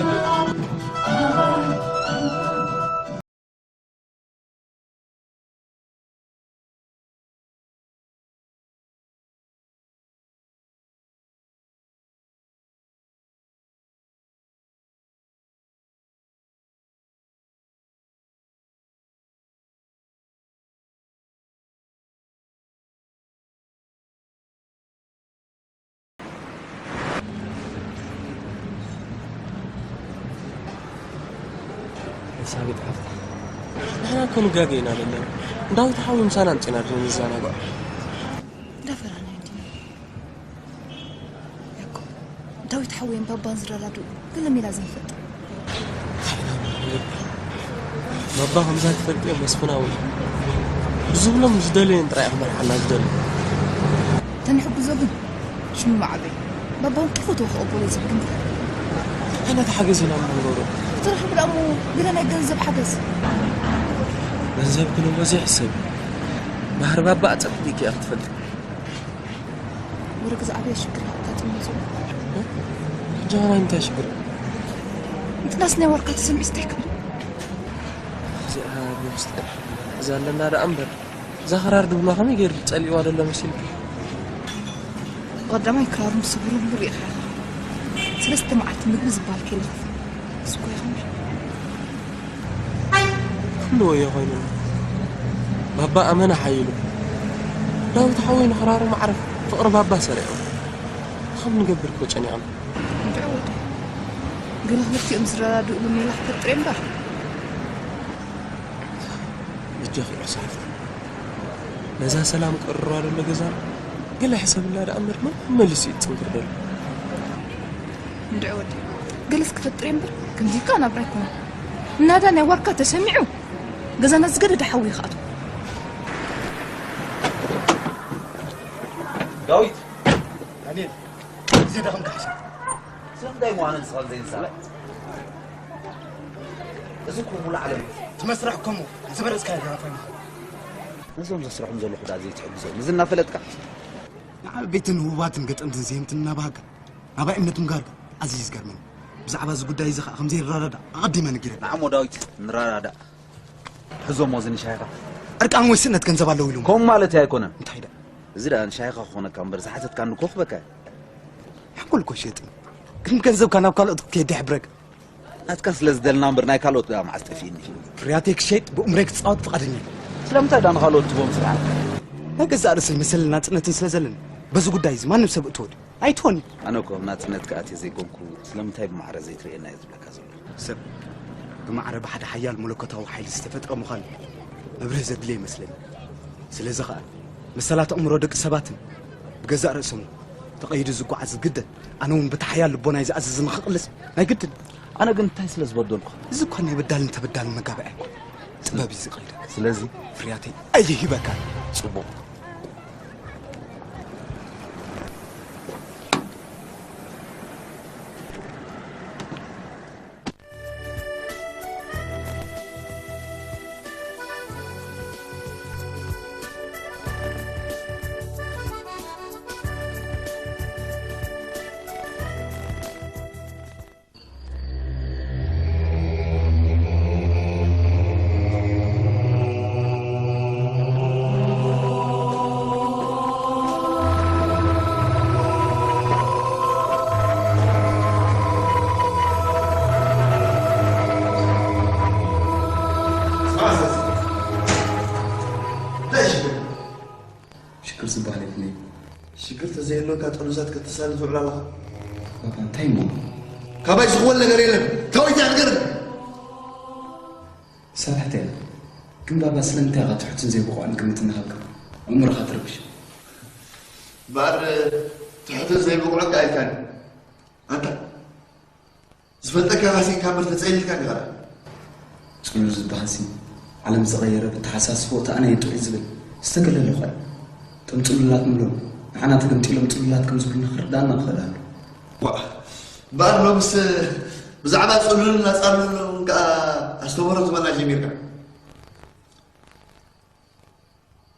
ኤልሳቤጥ ሓፍታ፣ ንሕና እኮ ንጋገ ኢና ዘለና። ዳዊት ሓወይ ምሳና ኣምጺና ዶ ንዘናጋዕ? እንዳፈራና እንዲና። ያዕቆብ፣ ዳዊት ሓወይን ባባን ዝረዳድኡ ገለ ሜላ ዘይንፈጥር። ባባ ከምዛ ትፈልጥዮ መስፍናዊ እዩ። ብዝብሎም ዝደለየን ጥራይ ክመርሓና ዝደሊ። ተንሕግዞ ግን ሽሙ መዓበይ ባባ እውን ቂፉ ተወክኦ ቦሎ ዝብል ግን ዓይነት ሓገዝ ኢና ንገብሮ። ትረኽብ ደኣ እሞ ገለ ናይ ገንዘብ ሓገዝ። ገንዘብ ክነቦ ዘይሕሰብ። ባህሪ ባባ ኣጸቢቂ እያ ክትፈልጥ። ወረ ግዛ ዓብያ ሽግር ኣጋጢሙ ዘሎ። ሕጂ ኸ ናይ ምንታይ ሽግር? ምጥናስ ናይ ዋርካ ተሰሚዑ እንታይ ክብል? እዚኣ ብውስጢ እዛ ኣለና ደኣ እምበር እዛ ኸራር ድብላ ከመይ ገይሩ ጸሊእዋ ዘሎ መሲልኪ? ብቐዳማይ ክራሩ ምስ ብሩር ርኢኻ ኢኻ። ሰለስተ መዓልቲ ምግቢ ዝበሃል ከይለኸፈ። እሱ እኮ ይኸውን። ኩሉ ወዮ ኮይኑና። ባባ ኣመና ሓይሉ። ዳዊት ሓወይ ንኽራሩ ማዕረ ፍቕሪ ባባ ሰሪቑ። ከም ንገብር እኮ ጨኒቕና። እንድዒ ወዲ። ገለ ክልቲኦም ዝረዳድእሉ ሜላ ክፈጥር እየ እምበር። በጃኺ ርሑስ ሓፍቲ። ነዛ ሰላም ቀርራ ዘሎ ገዛ ገለ ሕሰብላ ደኣ እምበር መን መሊሱ እዩ ዝጽንክር ዘሎ። እንድዒ ወዲ። ገለስ ክፈጥር እየ እምበር ከምዚ እኮ ናብራ ኣይኮነን። እናዳ ናይ ዋርካ ተሰሚዑ ገዛና ዝገደደ ሓዊ ይኽኣቶ። ዳዊት ዳንኤል፣ እዚ ደኸምካ ሕሰብ። ስለምንታይ ምዃኑ ንስኻ ዘይንዛረብ? እዚ እኮ ሙሉእ ዓለም እዩ። እቲ መስርሕ እኮ እሞ፣ እዚ በረጽካዮ ደራፋይ ምዃኑ። ነዞም ዘስርሖም ዘለኹ ደኣ ዘይትሕግዞም። እዚ እናፈለጥካ? ንዓበይትን ህቡባትን ገጠምትን ዜምትን እናበሃግካ፣ ናባይ እምነት ምጋርካ ኣዝዩ እዩ ዝገርመኒ። ብዛዕባ እዚ ጉዳይ እዚ ኸኣ ከም ዘይንረዳዳእ ኣቐዲመ ነጊረካ። ንዓሞ ዳዊት፣ ንረዳዳእ። ሕዞሞ እዚ ንሻሂኻ። ዕርቃን ወይ ስእነት ገንዘብ ኣለዉ ኢሎም። ከምኡ ማለተይ ኣይኮነን። እንታይ ደኣ? እዚ ደኣ ንሻሂኻ ክኾነካ እምበር ዝሓተትካኒ እኮ ክህበካ እየ። ሓንጎል እኮ ሸይጥን። ግን ገንዘብካ ናብ ካልኦት ክትከይድ የሕብረካ። ናትካ ስለ ዝደልና እምበር ናይ ካልኦት ደኣ መዓስ ጠፊእኒ። ፍርያተይ ክሸይጥ ብእምሮይ ክጻወት ፍቓደኛ እየ። ስለምንታይ ደኣ ንኻልኦት ትህቦም ስርዓት? ናይ ገዛእ ርእሰይ መሰልን ናጽነትን ስለ ዘለኒ በዚ ጉዳይ እዚ ማንም ሰብ እትወ ድዩ? ኣይትወን እዩ። ኣነ እኮ ኣብ ናጽነትካ ኣትየ ዘይኮንኩ ስለምንታይ ብማዕረ ዘይትርእየና እየ ዝብለካ ዘለኹ። ሰብ ብማዕረ ብሓደ ሓያል መለኮታዊ ሓይሊ ዝተፈጥረ ምዃኑ መብርሂ ዘድልዮ ይመስለኒ። ስለዚ ኸኣ መሰላት ኣእምሮ ደቂ ሰባትን ብገዛእ ርእሶም ተቐይዱ ዝጓዓዝ ዝግደድ፣ ኣነ እውን በቲ ሓያል ልቦናይ ዝኣዘዘ ንኽቕልስ ናይ ግድን። ኣነ ግን እንታይ ስለ ዝበደልኩ? እዚ እኳ ናይ በዳልን ተበዳልን መጋበሪ ኣይኮነን። ጥበብ እዩ ዝቐይደካ። ስለዚ ፍርያተይ ኣይሂበካን። ጽቡቕ። ሽግር ዝበሃል የብለይ። ሽግር ተዘይህልወካ ጥርዛት ከተሳሊ ትውዕል ኣለኻ። ባባ፣ እንታይ እሞ? ካባይ ዝኽወል ነገር የለን። ታወይታ ንገርኒ። ሳልሕቲ እያ። ግን ባባ፣ ስለምንታይ ኢኻ ትሑትን ዘይብቑዕን ግምት እናሃብካ ኣእምሮኻ ትረብሽ? እምበኣር ትሕቲ ዘይብቑዕ ከኣ ኢልካኒ። ኣንታ ዝፈልጠካ ካሲእካ እምበር ተጸይልካ ንገራ። ጽሉል ዝበሃልሲ ዓለም ዝቐየረ ብተሓሳስቦ እቲ ኣነ እየ ጥዑይ ዝብል ዝተገለለ እኳ እዩ። እቶም ጽሉላት ንብሎም ንዓና ተገምጢሎም ጽሉላት ከም ዝብሉና ክርድኣና ክኽእል ኣሎ። ዋ፣ እምበኣር ሎምስ ብዛዕባ ጽሉልን ኣጻሉልን ከኣ ኣስተምህሮ ክትህበና ጀሚርካ።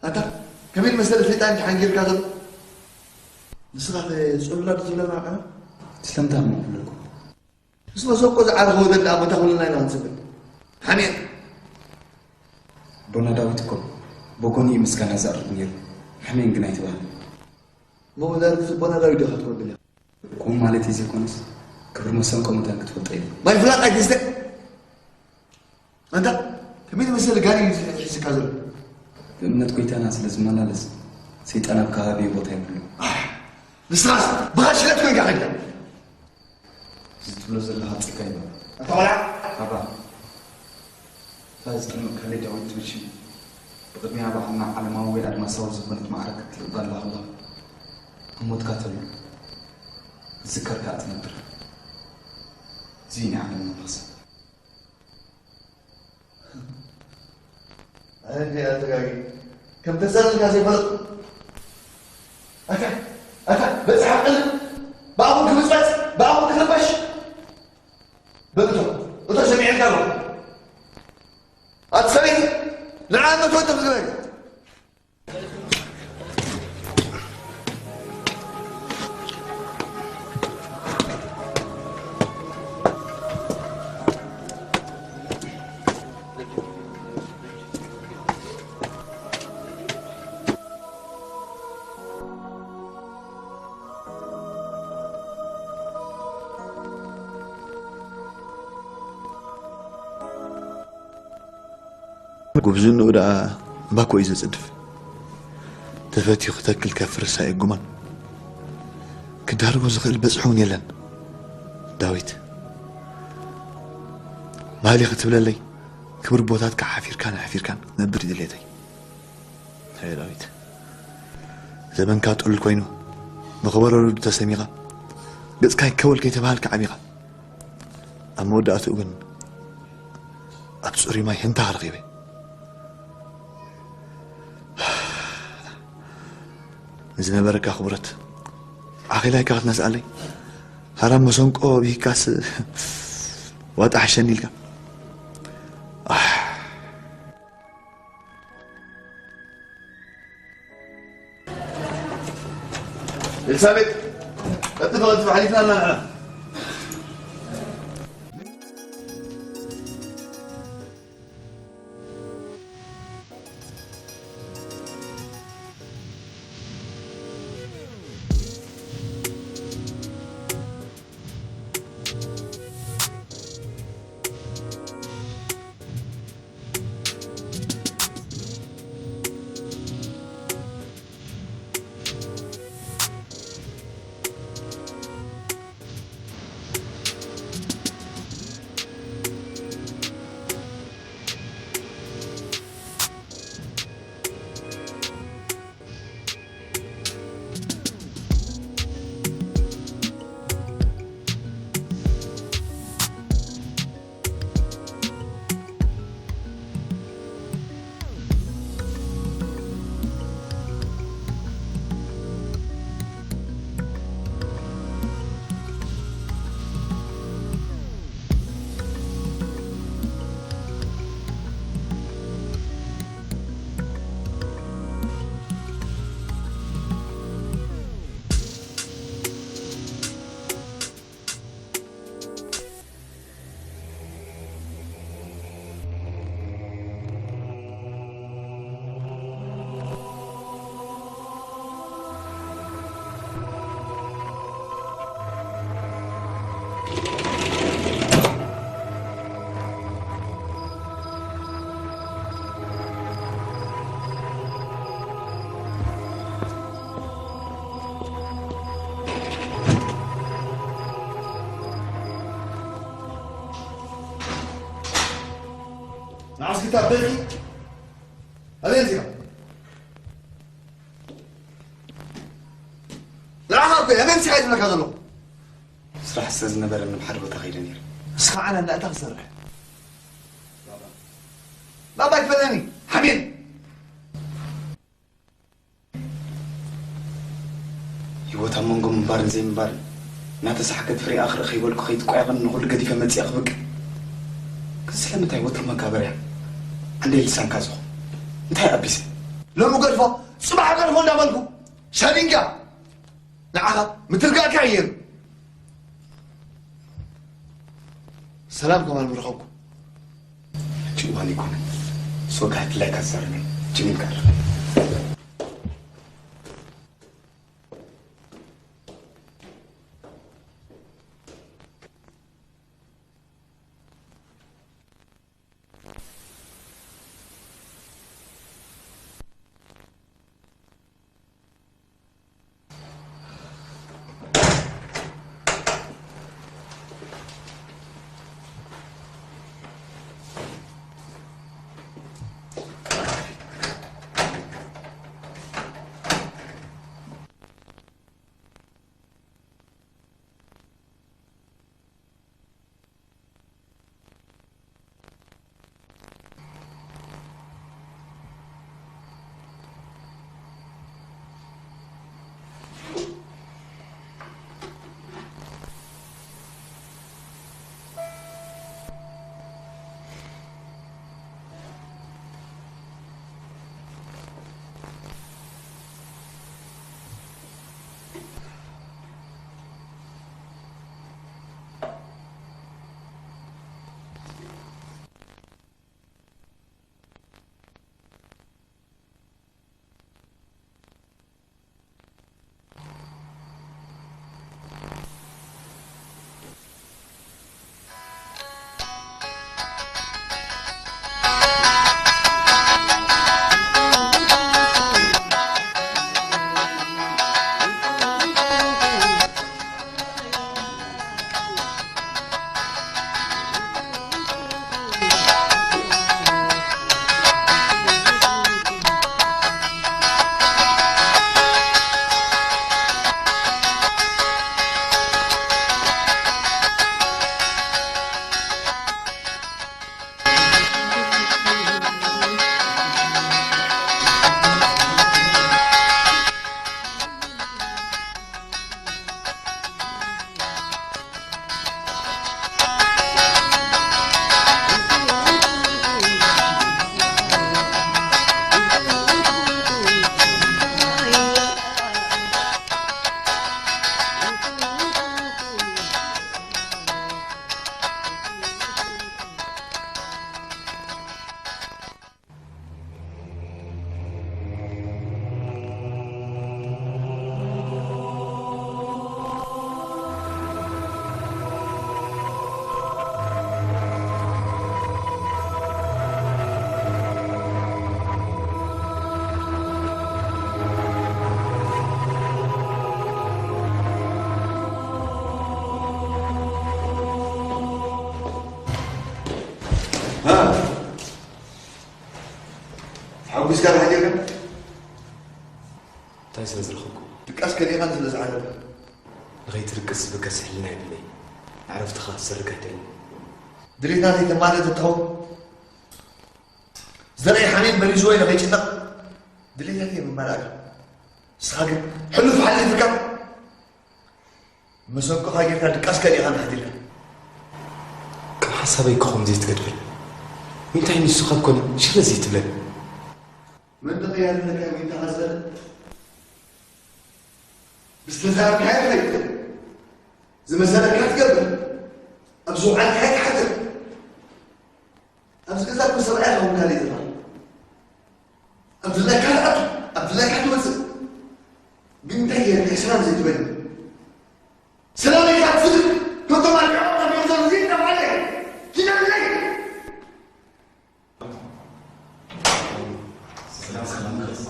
ኣታ ከመይ መሰለ ሰይጣን ተሓንጊርካ ዘሎ? ንስኻ ጽሉላት ትብለና ኣና? ስለምንታይ እሞ ክብለኩም? ምስ መሰቆ ዝዓረኸ ወደዳ ኣቦታ ኩልና ኢና ክንጽበ። ሓሜት። ኣቦና ዳዊት እኮ በጎኒ እዩ ምስጋና ዘቕርብ ነይሩ። ሓሜን ግን ኣይትበሃል። እሞ መዛርብቲ ኣቦና ዳዊት ዶ ክትወድል ኢኻ? ከምኡ ማለተይ ዘይኮነስ፣ ክብሪ መሰንቆ መታን ክትፈልጦ ኢለ። ማይ ፍላጥ ኣይትስተ። ኣንታ ከመይ ዝመሰለ ጋኔን እዩ ሒዝካ ዘሎ? ብእምነት ጎይታና ስለ ዝመላለስ፣ ሰይጣን ኣብ ከባቢኡ ቦታ የብሉን። ኣሕ፣ ንስኻስ ብኻሽለት ኮንካ ኸድካ። እዚ ትብሎ ዘለኻ ጽጋ እዩ። ኣታ ቆልዓ! ኣባ፣ እታ ዝጠመቕካለይ ዳዊት ትብል ሽም፣ ብቕድሚያ ባዕልና ዓለማዊ ወይ ኣድማሳዊ ዝኾነት ማዕረ ክትልእባ ኣለኻ እባ። ኣብ ሞትካ ተሎ፣ ክትዝከር ከኣ ትነብር። እዚ እዩ ናይ ዓለምና መኽሰብ። ኣየ ኣተጋጊ፣ ከም ተሳልልካ ዘይፈለጥኩ። ኣታ፣ ኣታ፣ በጽሓ ቅልብ፣ ብኣኹም ክብጽበጽ፣ ብኣኹም ክርበሽ። በል እቶ፣ እቶ ሰሚዐልካ ኣለኹ። ኣቲ ሰበይቲ፣ ንዓ እሞ ትወጥር ዝበል። ጉብዝንኡ ደኣ እምባኮ እዩ ዘጽድፍ። ተፈትዩ ክተክል ከፍርስ ኣየጉማን። ክዳርጎ ዝኽእል በጽሑ እውን የለን። ዳዊት፣ ባህሊ ክትብለለይ፣ ክብሪ ቦታትካ ሓፊርካን ኣሕፊርካን ክትነብር እዩ ድሌተይ። ኣየ ዳዊት፣ ዘበንካ ጥሉል ኮይኑ፣ ብኽበረሉ ተሰሚኻ፣ ገጽካ ይከወል ከይተባሃልካ ዓቢኻ። ኣብ መወዳእትኡ ግን ኣብ ጽሩይ ማይ ህንታ ረኺበ። ንዝነበረካ ክብረት ዓኺላይካ ክትነስኣለይ፣ ሃራም መሰንቆ ብሂካስ ዋጣ ሓሸኒ ኢልካ። ኣሕ። ኤልሳቤጥ፣ ቀጥታ ወዲ ሓሊፍና እና ንሕና። ንዓስኪ እታ ደርቂ ኣበይ ኣንቲኻ? ንዓኻ ኣበይ፣ ኣበይ ንስኻ እዩ ዝብለካ ዘለኹ? ስራሕ ስለ ዝነበረኒ ናብ ሓደ ቦታ ከይደ ነይረ። ንስኻ ዓና እንዳእታ ክሰርሕ። ባባ ይፈለኒ፣ ሓሜን። ህይወት ኣብ መንጎ ምንባርን ዘይምንባርን እናተሳሕገት ፍሬኣ ክርኢ ከይበልኩ ከይትቆያቐን ንኹሉ ገዲፈ መጺኣ ክብቅዕ። ግን ስለምንታይ ወትሩ መጋበርያ ዓንደይ ልሳንካ ዝኾ? እንታይ ኣቢሰ? ሎሚ ገድፎ፣ ጽባሕ ገድፎ እንዳበልኩ ሸቢንካ ንዓኻ ምትርጋእካ እዩ ነይሩ። ሰላም ከማን ምረኸብኩ። ሕጂ እዋን ኣይኮነን። ሶጋ ድላይካ ትዛረበኒ። ጅሚልካ ኣለኻ። ተሓጒስካ ዶ ሓዲርካ? እንታይ ስለ ዝረኸብኩ? ድቃስ ከሊእኻኒ ስለ ዝዓረፈ። ንኸይትድቅስ ዝብገስ ሕልና የብለይ። ንዕረፍትኻ ዝሰርግ ኣይደልን። ድሌት ናተይ ተማልእ ተትኸውን፣ ዘርኢ ሓሜን በሪዝዎ ኢለ ከይጭነቕ ድሌታተይ የመማልኣካ። ንስኻ ግን ሕሉፍ ሓሊፍካ መሰንቆኻ ጌርካ ድቃስ ከሊእኻኒ ሓዲርካ። ከም ሓሳበይ ክኸውን ዘይትገድፈኒ። ንምንታይ ንሱ ካብ ኮነ ሽረ ዘይትብለኒ? መንደቕ እያ ዘለካ ወይ እንተሃዘለ? ብዝተዛረብካዮ ትኸይድ፣ ዝመሰለካ ትገብር፣ ኣብ ዝውዓልካዮ ትሓድር። ኣብዚ ገዛ እኮ ሰብኣይ ኸውን ካልእ ዘለኻ። ኣብ ድላይካ ትኣቱ፣ ኣብ ድላይካ ትወፅእ። ግን እንታይ ገይርካ ሰላም ዘይትበኒ? ሰላም ኢልካ ትፍድር፣ ነቶም ኣልዕኦም ኣብ ዮርዳኖስ ዘይጠፍኣለይ፣ ኪዳንለይ። ሰላም ሰላም ገለጽኩ።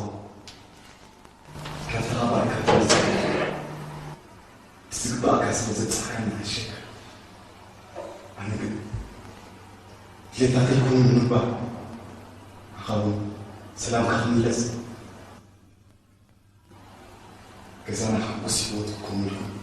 ሕራፍኻ ባርካ ተወሰነ። ዝግባእካ ስለ ዘብጻሕካኒ ይሕሸካ። ኣነ ግን ድሌታተይ ይኹን ንምግባር ንዓኻ እውን ሰላምካ ክምለስ ገዛና ሓጎስ ህይወት ክኮኑ ኢልኩም።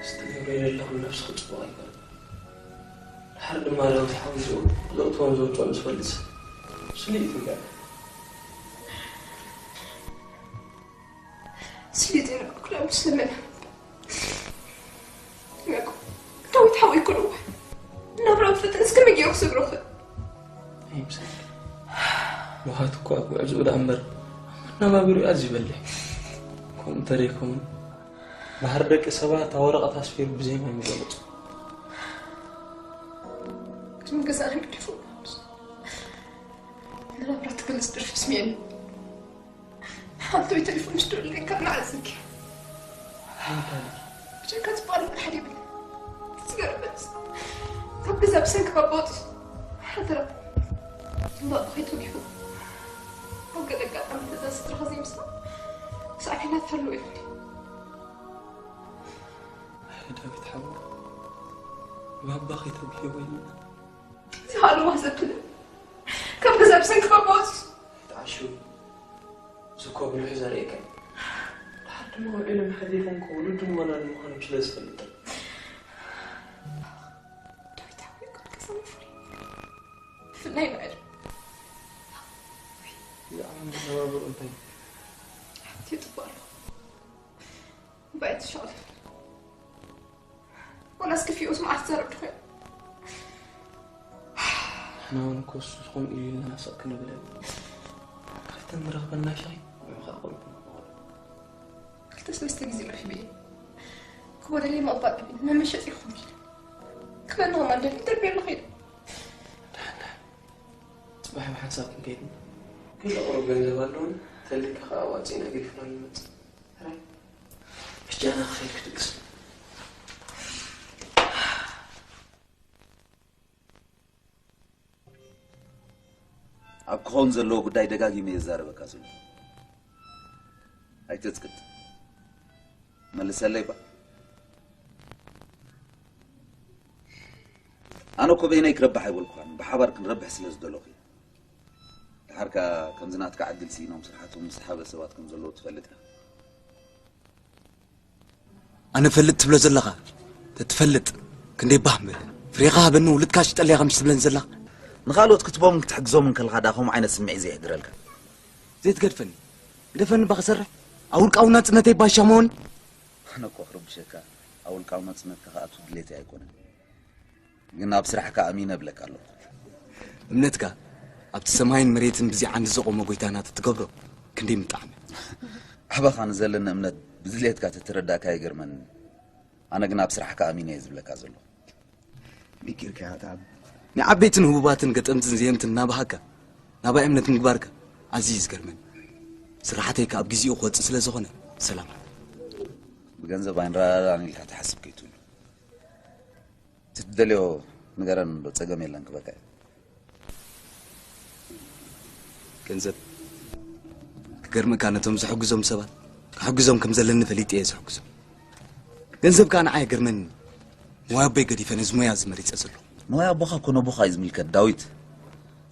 እስቲ ገብርኤል ኣለኹ፣ ነብስኺ ጽቡቕ ኣይኮነን። ድሓር ድማ ዳዊት ሓወይ ዘእትዎን ዘውፅኦን ዝፈልጥ ስለ እዩ ትብላ። ስሊጥ ኢና ኩሎም ስለመና። ዳዊት ሓወይ ኩሉ ናብራ ፈተን እስከ መጊኦ ክስግሮኸ። ኣይምሰል። ምዃት እኮ ኣብ ጉዕዝኡ ደኣ እምበር ኣብ መነባብሪኡ ኣዝዩ በሊሕ። ከምኡ እንተደይከውን፣ ባህሪ ደቂ ሰባት ኣብ ወረቐት ኣስፊሩ ብዜማ እዩ ዝገልጾ። ቅድሚ ገዛና ገዲፉ ንናብራ ትገልጽ ደርፊ ስሚዕኒ። ሓንቲ ወይ ቴሌፎን ሽደለካ ንዓዘኪ። ብጀካ ዝበሃል ነገር ሓደ የብለይ። ዝገርመስ ካብ ገዛ ብሰንኪ ባባ ወፂኡ ሓደራ እምባ ከይተጊሑ ኣብ ገለ ኣጋጣሚ ገዛ ስድራኻ ዘይምስማዕ ሳዕቤናት ተሎ ይብል። ኣይ ዳዊት ሓወይ፣ ባባ ከይተጉሂ ወይኒ። ዝሃለዋ ዘብለ ካብ ገዛ ብሰንኪ ባባ ወፂኡ። ተዓሹ። እዚ እኮ ብልሑ ዘርእየካ እዩ። ድሓር ድማ ውዕሎም ሓደ ይኾንኩ፣ ውሉድን ወላድን ምዃኖም ስለ ዝፈልጥ። ዳዊት ሓወይ፣ እኮ ከሰማ ፍሪ። ብፍላይ ንዕድ። ብዛዕባ መነባብሮ እንታይ? ሓንቲ ይጥቡ ኣለኹ። እምበኣይ ትሻቕል። ወላስ ክፊኡስ መዓስ ትዛረብ ትኾን? ንሕና እውን እኮ እሱ ዝኾን ኢሉ ኢልና ስቕ ክንብል ኣይብሉን። ክልተ ንረኽበና ሻሂ ንምኻእ ቁሩብ ንኾን። ክልተ ሰለስተ ግዜ ረኺበ እየ። ክወደለይ መቕባእ ቀቢል መመሸጢ ክኾን ኢለ። ክበኒ ከማን ደሊ ደርብየ ኣለኹ ኢለ። ደሓን ደሓን። ጽባሕ ብሓንሳብ ክንከይድ ኢና። ገለ ቁሩብ ገንዘብ ኣለውን፣ ተልካ ከኣ ኣዋጺእና ገዲፍና ንመጽእ። ሕራይ። ሕጂ ኣነ ክኸይድ ክድቅስ። ኣብ ክኸውን ዘለዎ ጉዳይ ደጋጊመ እየ ዝዛረበካ ዘለኹ። ኣይተጽቅጥ። መልሰለይ ባ። ኣነ እኮ በይነይ ክረብሕ ኣይበልኩኻን፣ ብሓባር ክንረብሕ ስለ ዝደለኹ እየ። ደሓር ከኣ ከምዚ ናትካ ዕድል ስኢኖም ስርሓቶም ዝሰሓበ ሰባት ከም ዘለዉ ትፈልጥ ኢኻ። ኣነ እፈልጥ ትብሎ ዘለኻ፣ ተትፈልጥ ክንደይ ባህ ምበለ። ፍሬኻ ሃበኒ፣ ውሉድካ ሽጠለይ ኢኻ ምሽ ትብለኒ ዘለኻ? ንኻልኦት ክትቦምን ክትሕግዞምን ከለኻ ደኣ ከምኡ ዓይነት ስምዒት ዘየሕድረልካ? ዘይትገድፈኒ፣ ግደፈኒ እባ ክሰርሕ። ኣብ ውልቃዊ ናጽነተይ ባሻ መሆን። ኣነ እኮ ክርብሸካ፣ ኣብ ውልቃዊ ናጽነትካ ክኣቱ ድሌተይ ኣይኮነን። ግን ኣብ ስራሕካ ኣሚነ እብለካ ኣለኹ። እምነትካ ኣብቲ ሰማይን መሬትን ብዚ ዓንዲ ዘቖመ ጎይታና ተትገብሮ ክንደይ ምጠዓመ። ኣባኻ ንዘለኒ እምነት ብድሌትካ ተተረዳእካ ኣይገርመንን። ኣነ ግን ኣብ ስራሕካ ኣሚነ እየ ዝብለካ ዘለኹ። ሚኪርካ ኣታ። ንዓበይትን ህቡባትን ገጠምትን ዘየምትን እናበሃካ ናባይ እምነት ምግባርካ ኣዝዩ እዩ ዝገርመኒ። ስራሕተይ ከኣ ኣብ ግዜኡ ክወጽእ ስለ ዝኾነ ሰላም። ብገንዘብ ኣይንረዳዳእን ኢልካ ትሓስብ ከይትህሉ። እቲ ትደልዮ ንገረኒ፣ እንዶ ጸገም የለን፣ ክበካ እዩ። ገንዘብ ክገርመካ፣ ነቶም ዘሕግዞም ሰባት ክሕግዞም ከም ዘለኒ ፈሊጠ እየ ዘሕግዞም። ገንዘብ ከኣ ንዓይ ኣይገርመኒ። ሞያ ኣቦይ ገዲፈ ነዚ ሞያ እዚ መሪጸ ዘለኹ። ሞያ ኣቦኻ እኮ ነቦኻ እዩ ዝምልከት ዳዊት።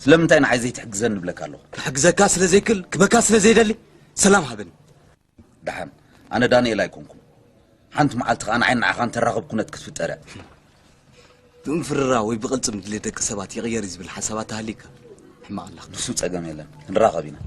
ስለምንታይ ንዓይ ዘይትሕግዘኒ እብለካ ኣለኹ? ክሕግዘካ ስለ ዘይክእል፣ ክበካ ስለ ዘይደሊ፣ ሰላም ሃበኒ። ደሓን፣ ኣነ ዳንኤል ኣይኮንኩን። ሓንቲ መዓልቲ ከኣ ንዓይን ንዓኻን ተራኸብ ኩነት ክትፍጠር እያ። ብምፍርራህ ወይ ብቕልጽም ድሌት ደቂ ሰባት ይቕየር እዩ ዝብል ሓሳባት ተሃልዩካ፣ ሕማቕ ኣለኻ። ንሱ ጸገም የለን፣ ክንራኸብ ኢና።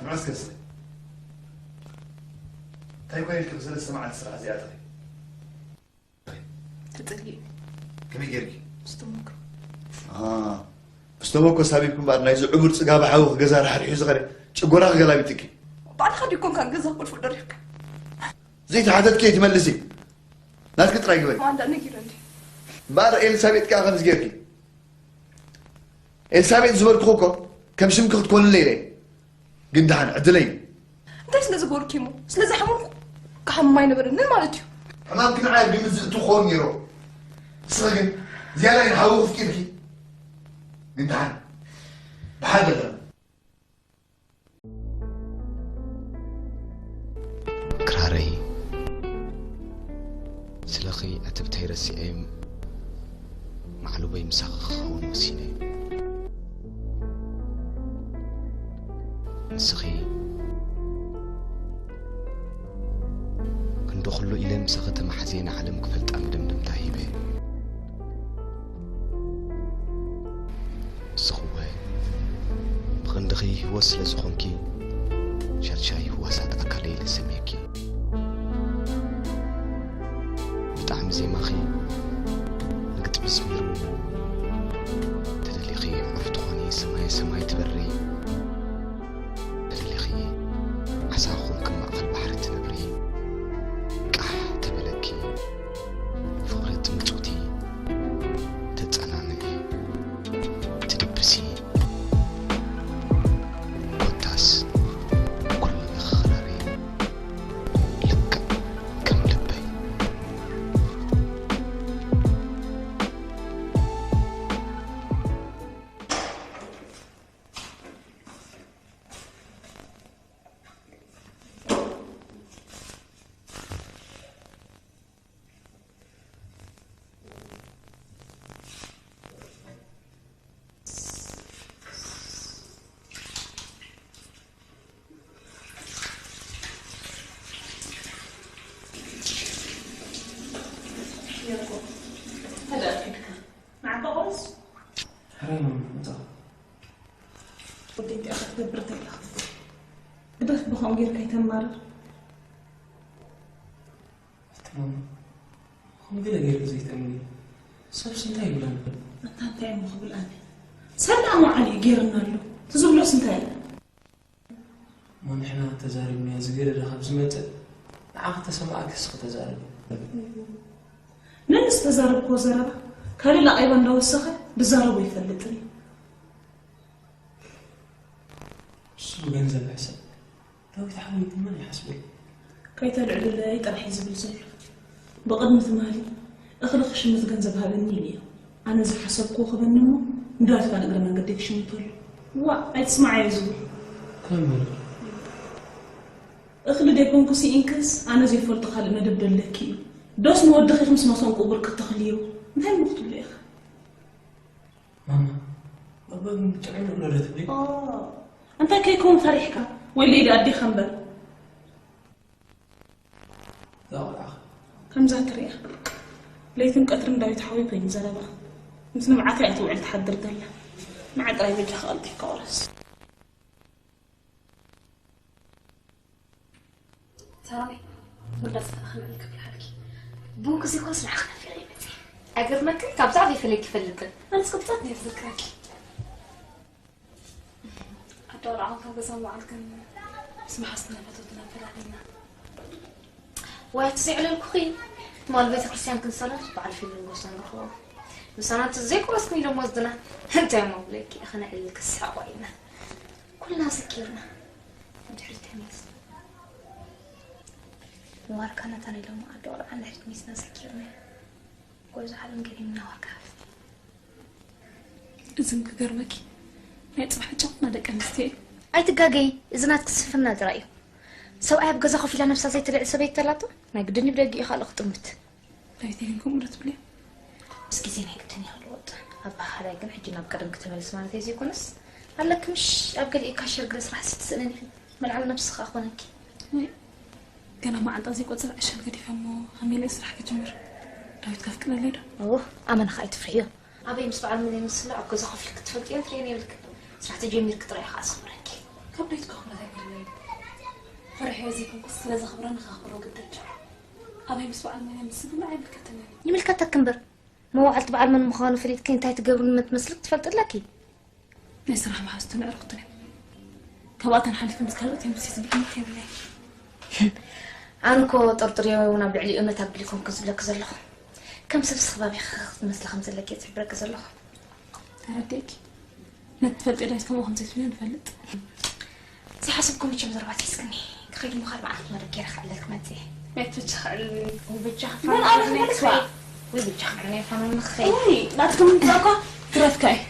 ንዑ እስከ እስከ። እንታይ ኮይነ ኢልኪ ብሰለስተ መዓልቲ ስራሕ እዚኣ ትኺ? ተጠሊኡ። ከመይ ጌርኪ? ስተሞክ። ስተሞኮ ሳቢብኪ እምበኣር ናይዚ ዕቡር ጽጋብ ሓዊ ገዛ ራሕሪሑ ዝኸደ ጨጎራ ክገላቢጥኪ። ባዕልኻ ድዩ ኮንካ ገዛ ቁልፉ ደሪፍካ? ዘይተሓተትኪ ኣይትመልሲ። ናትኪ ጥራይ ግበሪ። ማንዳ ነጊረ እንዲ። እምበኣር ኤልሳቤጥ ከኣ ከምዚ ጌርኪ። ኤልሳቤጥ ዝበልኩኺ እኮ ከም ሽምኪ ክትኮንለይ ኢለ። ግን ደሓን ዕድለይ እዩ። እንታይ ስለ ዝገበርኩ እሞ? ስለ ዝሓመምኩ ክሓምም ኣይነበረንን ማለት እዩ። ሕማምኪ ንዓይ ግምት ዝእቱ ክኸውን ነይሩ። ንስኺ ግን ዝያዳ ግን ሓዊ ኣፍቂርኪ። ግን ደሓን ደሓን ደለና። ክራረይ ስለኺ ዕትብተይ ረሲዐ ማዕልቦይ ምሳኺ ክኸውን ወሲነ። ንስኺ ክንዲ ኩሉ ኢለ ምሳኺ ተማሕዝየ ንዓለም ክፈልጣ መደምደምታ ሂበ። ንስኺ እወ ብኽንድኺ ህይወት ስለ ዝኾንኪ ሻድሻይ ህዋሳት ኣካለይ ኢለ ሰምየኪ። ብጣዕሚ ዜማኺ ንግጥሚ ስሚሩ። ተደሊኺ ዑፍ ትኾኒ ሰማየ ሰማይ ትበሪ። ተደሊኺ ዓሳ ኾንኪ ማእኸል ባሕሪ ትነብሪ። ቃሕ ተበለኪ ፍቕሪ ትምጹቲ ተጸናንዒ ትድብሲ። ኮታስ ኩሉ ኢኺ ክራረይ ልክዕ ከም ልበይ። ያዕቆብ፣ እንታይ ደኣ ኬድካ? ንዓኻ ኾንስ? ሕራይ ማማ፣ መጻኹ። ወደይ እንታይ ኢኻ ክትገብር ተለኻ? ግደፍ፣ ብኸምኡ ጌርካ ኣይተማርር። ኣቲ ማማ፣ ከምኡ ገለ ጌርኪ ዘይተእምኒ። ሰብስ እንታይ ይብለኒ? ኣታ እንታይ እሞ ክብል ኣነ? ሰብ ደኣ መዓል እዩ ጌርና ኣሎ። እቲ ዝብሎስ እንታይ እዩ? እሞ ንሕና ተዛሪብናዮ ዝገደደ ካብ ዝመጽእ ንዓኺ ተሰማኣኪ እስኺ ተዛረቢ። ነንስ ተዛረብክዎ ዘረባ ካልእ ላቒባ እንዳወሰኸ ድዛረቦ ኣይፈልጥን እዩ። እሱ ብገንዘብ ይሕሰብ። ዳዊት ሓወይ ግን መን ይሓስበሉ? ከይተልዕሉለይ ጥራሕ እዩ ዝብል ዘሎ። ብቕድሚ ትማሊ እኽሊ ክሽምት ገንዘብ ሃበኒ ኢሉዮ። ኣነ ዝሓሰብክዎ ክበኒ እሞ ንዳዊት ከኣ ንእግረ መንገደይ ክሽምተሉ። ዋእ ኣይትስምዓዮ ዝብል። ከመይ? እኽሊ ደይኮንኩ ስኢንክስ ኣነ ዘይፈልጦ ካልእ መደብ ዶ ኣለኪ እዩ። ዶስ ንወድኺ ምስ መሰንቁ ብርክ ተኽልዮ? እንታይ እሞ ክትብሎ ኢኻ? ማማ፣ ባባ ግን ጥዑይ ንብሎ ዶ ትብሊ? ኦ፣ እንታይ ከይከውን ፈሪሕካ? ወይ ለይዲ ኣዴኻ እምበር። እዛ ቆልዓ ኸ? ከምዛ ትሪኣ። ለይትን ቀትርን ዳዊት ሓወይ ኮይኑ ዘረባ። ምስ ንብዓተይ እያ ትውዕል ትሓድር ዘላ። ንዓ ጥራይ በጃኻ ቀልጢፍካ ቁረስ። ሳሮነይ፣ ወዳ ጽባሕ ከመይ ክብልሓልኪ? ቡን ክሲ ኮስ ንዓኺ ናፊቐ ይመጽእ። ኣይገርመክን? ካብ ብዛዕባ ይፈልግ ይፈልግን። ኣነስ ቅብጸት ነይሩ ዝክረኪ። ኣዳወልዓኹም ካብ ገዛ ምውዓል ግን ምስ መሓዝትና ፈተውትና ፈላሊና። ዋይ፣ እቲ ዘዕለልኩኺ ትማል ቤተ ክርስቲያን ክንሰላት በዓል ፊልም ንጎስና ንረኽቦ። ምሳና እቲ ዘይቆረስክን ኢሎም ወስድና። እንታይ እሞ ብለኪ፣ ከነዕልል ክስሕቕ ውዒልና። ኩልና ሰኪርና። ንድሕሪት ተመሊስና። ዋርካ ናታን ኢሎም ኣዶ ቆልዓ ንድሕሪት ሚስና ሰኪርና። ጎይዞ ዓለም ገዲምና ዋርካ ሓፍቲ። እዝን ክገርመኪ ናይ ጽባሕ ጨቕና ደቂ ኣንስትዮ እዩ። ኣይትጋገይ፣ እዚ ናትኪ ስንፍና ጥራይ እዩ። ሰብኣይ ኣብ ገዛ ኮፍ ኢላ ነብሳ ዘይትልዕል ሰበይቲ ተላቶ ናይ ግድን እዩ ብደጊኡ ካልእ ክጥምት። ዳዊተይ ግን ከምኡ ዶ ትብልዮ? ምስ ግዜ ናይ ግድን እየ ክልወጥ። ኣበሃህላይ ግን ሕጂ ናብ ቀደም ክትመልስ ማለተይ ዘይኮነስ፣ ኣለኪ ምሽ ኣብ ገሊኡ ካሸር ገለ ስራሕ ሲ ትስእንን ኢኺ። መልዓል ነብሲ ከኣ ክኾነኪ። ወይ፣ ገና መዓንጣ ዘይቆጸረ ዕሸል ገዲፈ እሞ ከመይ ኢለ ስራሕ ክጅምር? ዳዊት ከፍቅደለይ ዶ? እወ፣ ኣመና ከኣ ኣይትፍርሕዮ። ኣበይ ምስ በዓል መን ይመስሎ ኣብ ገዛ ኮፍ ኢልኪ ትፈልጥዮን ትርእዮን የብልክን። ስራሕ ተጀሚርኪ ጥራይ ኢኻ ኣስኽብረኪ። ካብ ቤት ክኽብረት ኣይክእልን እዩ። ፈሪሐዮ ዘይኮንኩስ ስለ ዘኽብረኒ ከኽብሮ ግድድ። ኣበይ ምስ በዓል መን ምስ ዝብሎ ኣይምልከተንን እዩ። ይምልከተክ እምበር፣ መዋዕልቲ በዓል መን ምዃኑ ፈሊጥኪ እንታይ ትገብሪ መትመስልክ ትፈልጢ ኣለኪ? ናይ ስራሕ መሓዝቱን ኣዕሩኽቱን እዮም። ካብኣተን ሓሊፈ ምስ ካልኦት እዮም ዝብሉ እምነት የብለይ። ኣነ እኮ ጠርጥርዮ እውን ኣብ ልዕሊ እምነት ኣቢሉ ይኮንኩ ዝብለኪ ዘለኹ። ከም ሰብስ ከባቢኺ ክትመስሊ ከም ዘለኪ እየ ዝሕብረኪ ዘለኹ። ተረዲእኪ? ነቲ ትፈልጥዮ ዳዊት ከምኡ ከም ዘይትብልዮ ንፈልጥ። ዝሓሰብኩ መቸም ዘረባ ትሒዝክኒ። ክኸይድ ምዃድ መዓልቲ መደብ ገይረ ክዕለል ክመጽእ እየ። ናይ ትብቻ ክዕል ወይ ብቻ መን ክፋን ኣበይ ክመጽእ? ክመጽእ? ወይ ብቻ ክዕል ናይ ፋኖ ንኽኸይድ። ወይ፣ ናትኩም ምጻእኳ ትረፍካ እየ።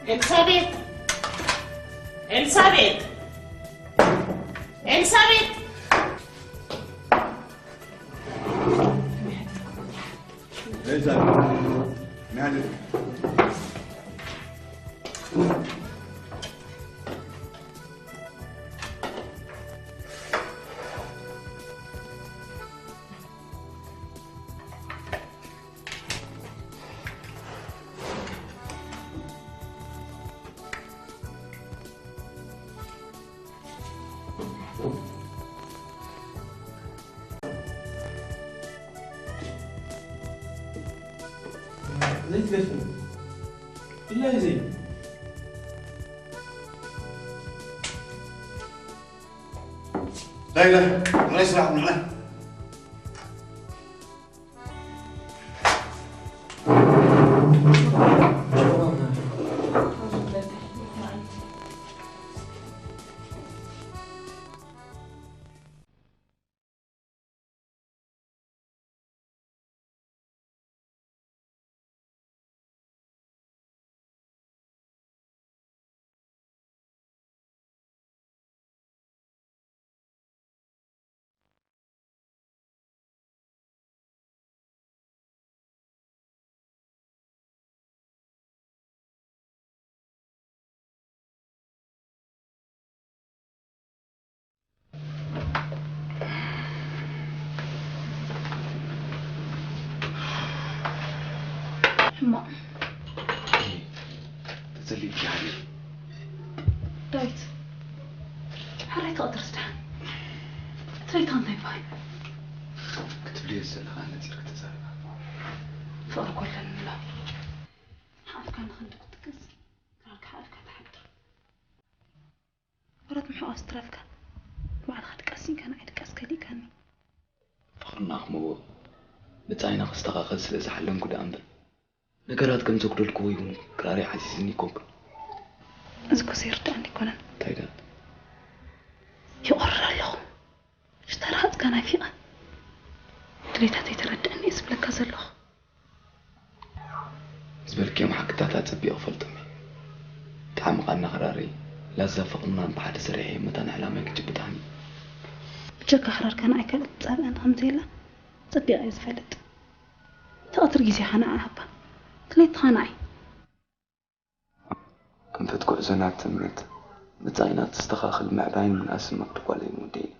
ኤልሳቤጥ! ኤልሳቤጥ! ኤልሳቤጥ! ዘይትገርፍን ኢላ እዩ ዘይ ላይላ ናይ ስራሕ ምዕና ሕማቕ ተዘሊልኪ ሓሊፉ። ዳዊት፣ ሕራይ ትቐድር ስድሓን። እቲ ሬታ እንታይ ይበሃል? ክትብልዮ ዘለኻ ነጺርኪ ተዛረባ። ፍቕሪ እኮ ኣለኒ ኣሎ። ሓፍካ ንኽንዲ ክትቅስ፣ ክራርካ ሓፍካ ትሓድር። ወረት ምሕዋስ ትረፍካ። ባዕልኻ ድቀስ ኢልካ ንዓይ ድቀስ ከሊእካኒ። ፍቕርና ክመውቕ፣ ብጻይና ክስተኻኸል ስለ ዝሓለምኩ ደኣ እምበር፣ ነገራት ከም ዘጉደልክዎ እውን ክራሪ ሓሲስኒ ይኮንኩ። እዚ እኮ ዘይርዳእኒ ኣይኮነን። እንታይ ደኣ? ይቆርር ኣለኹ። ሽታ ረሃፅካ ናፊቐ። ድሌታተይ ተረድእኒ እየ ዝብለካ ዘለኹ። ዝበልክዮም ሓቅታት ኣጸቢቐ እፈልጦም እየ። ጣዕሚ ቃና ክራሪ፣ ላዛ ፍቕርናን ብሓደ ሰሪሐ እየ መታን ዕላማይ ክጭብጣን እዩ። ብጀካ ክራርካ ንዓይ ካልእ ጻብእን ከም ዘየላ ጸቢቐ እየ ዝፈልጥ። ተቐትር ግዜኻ ንዓ ሃባ። ድሌትኻ ንዓይ። ኣንፈት ጉዕዞና ትምህርት፣ መጻኢና ተስተኻኽል ምዕባይን ምንኣስን መቕዲ ጓለይ ምወደይን እየ።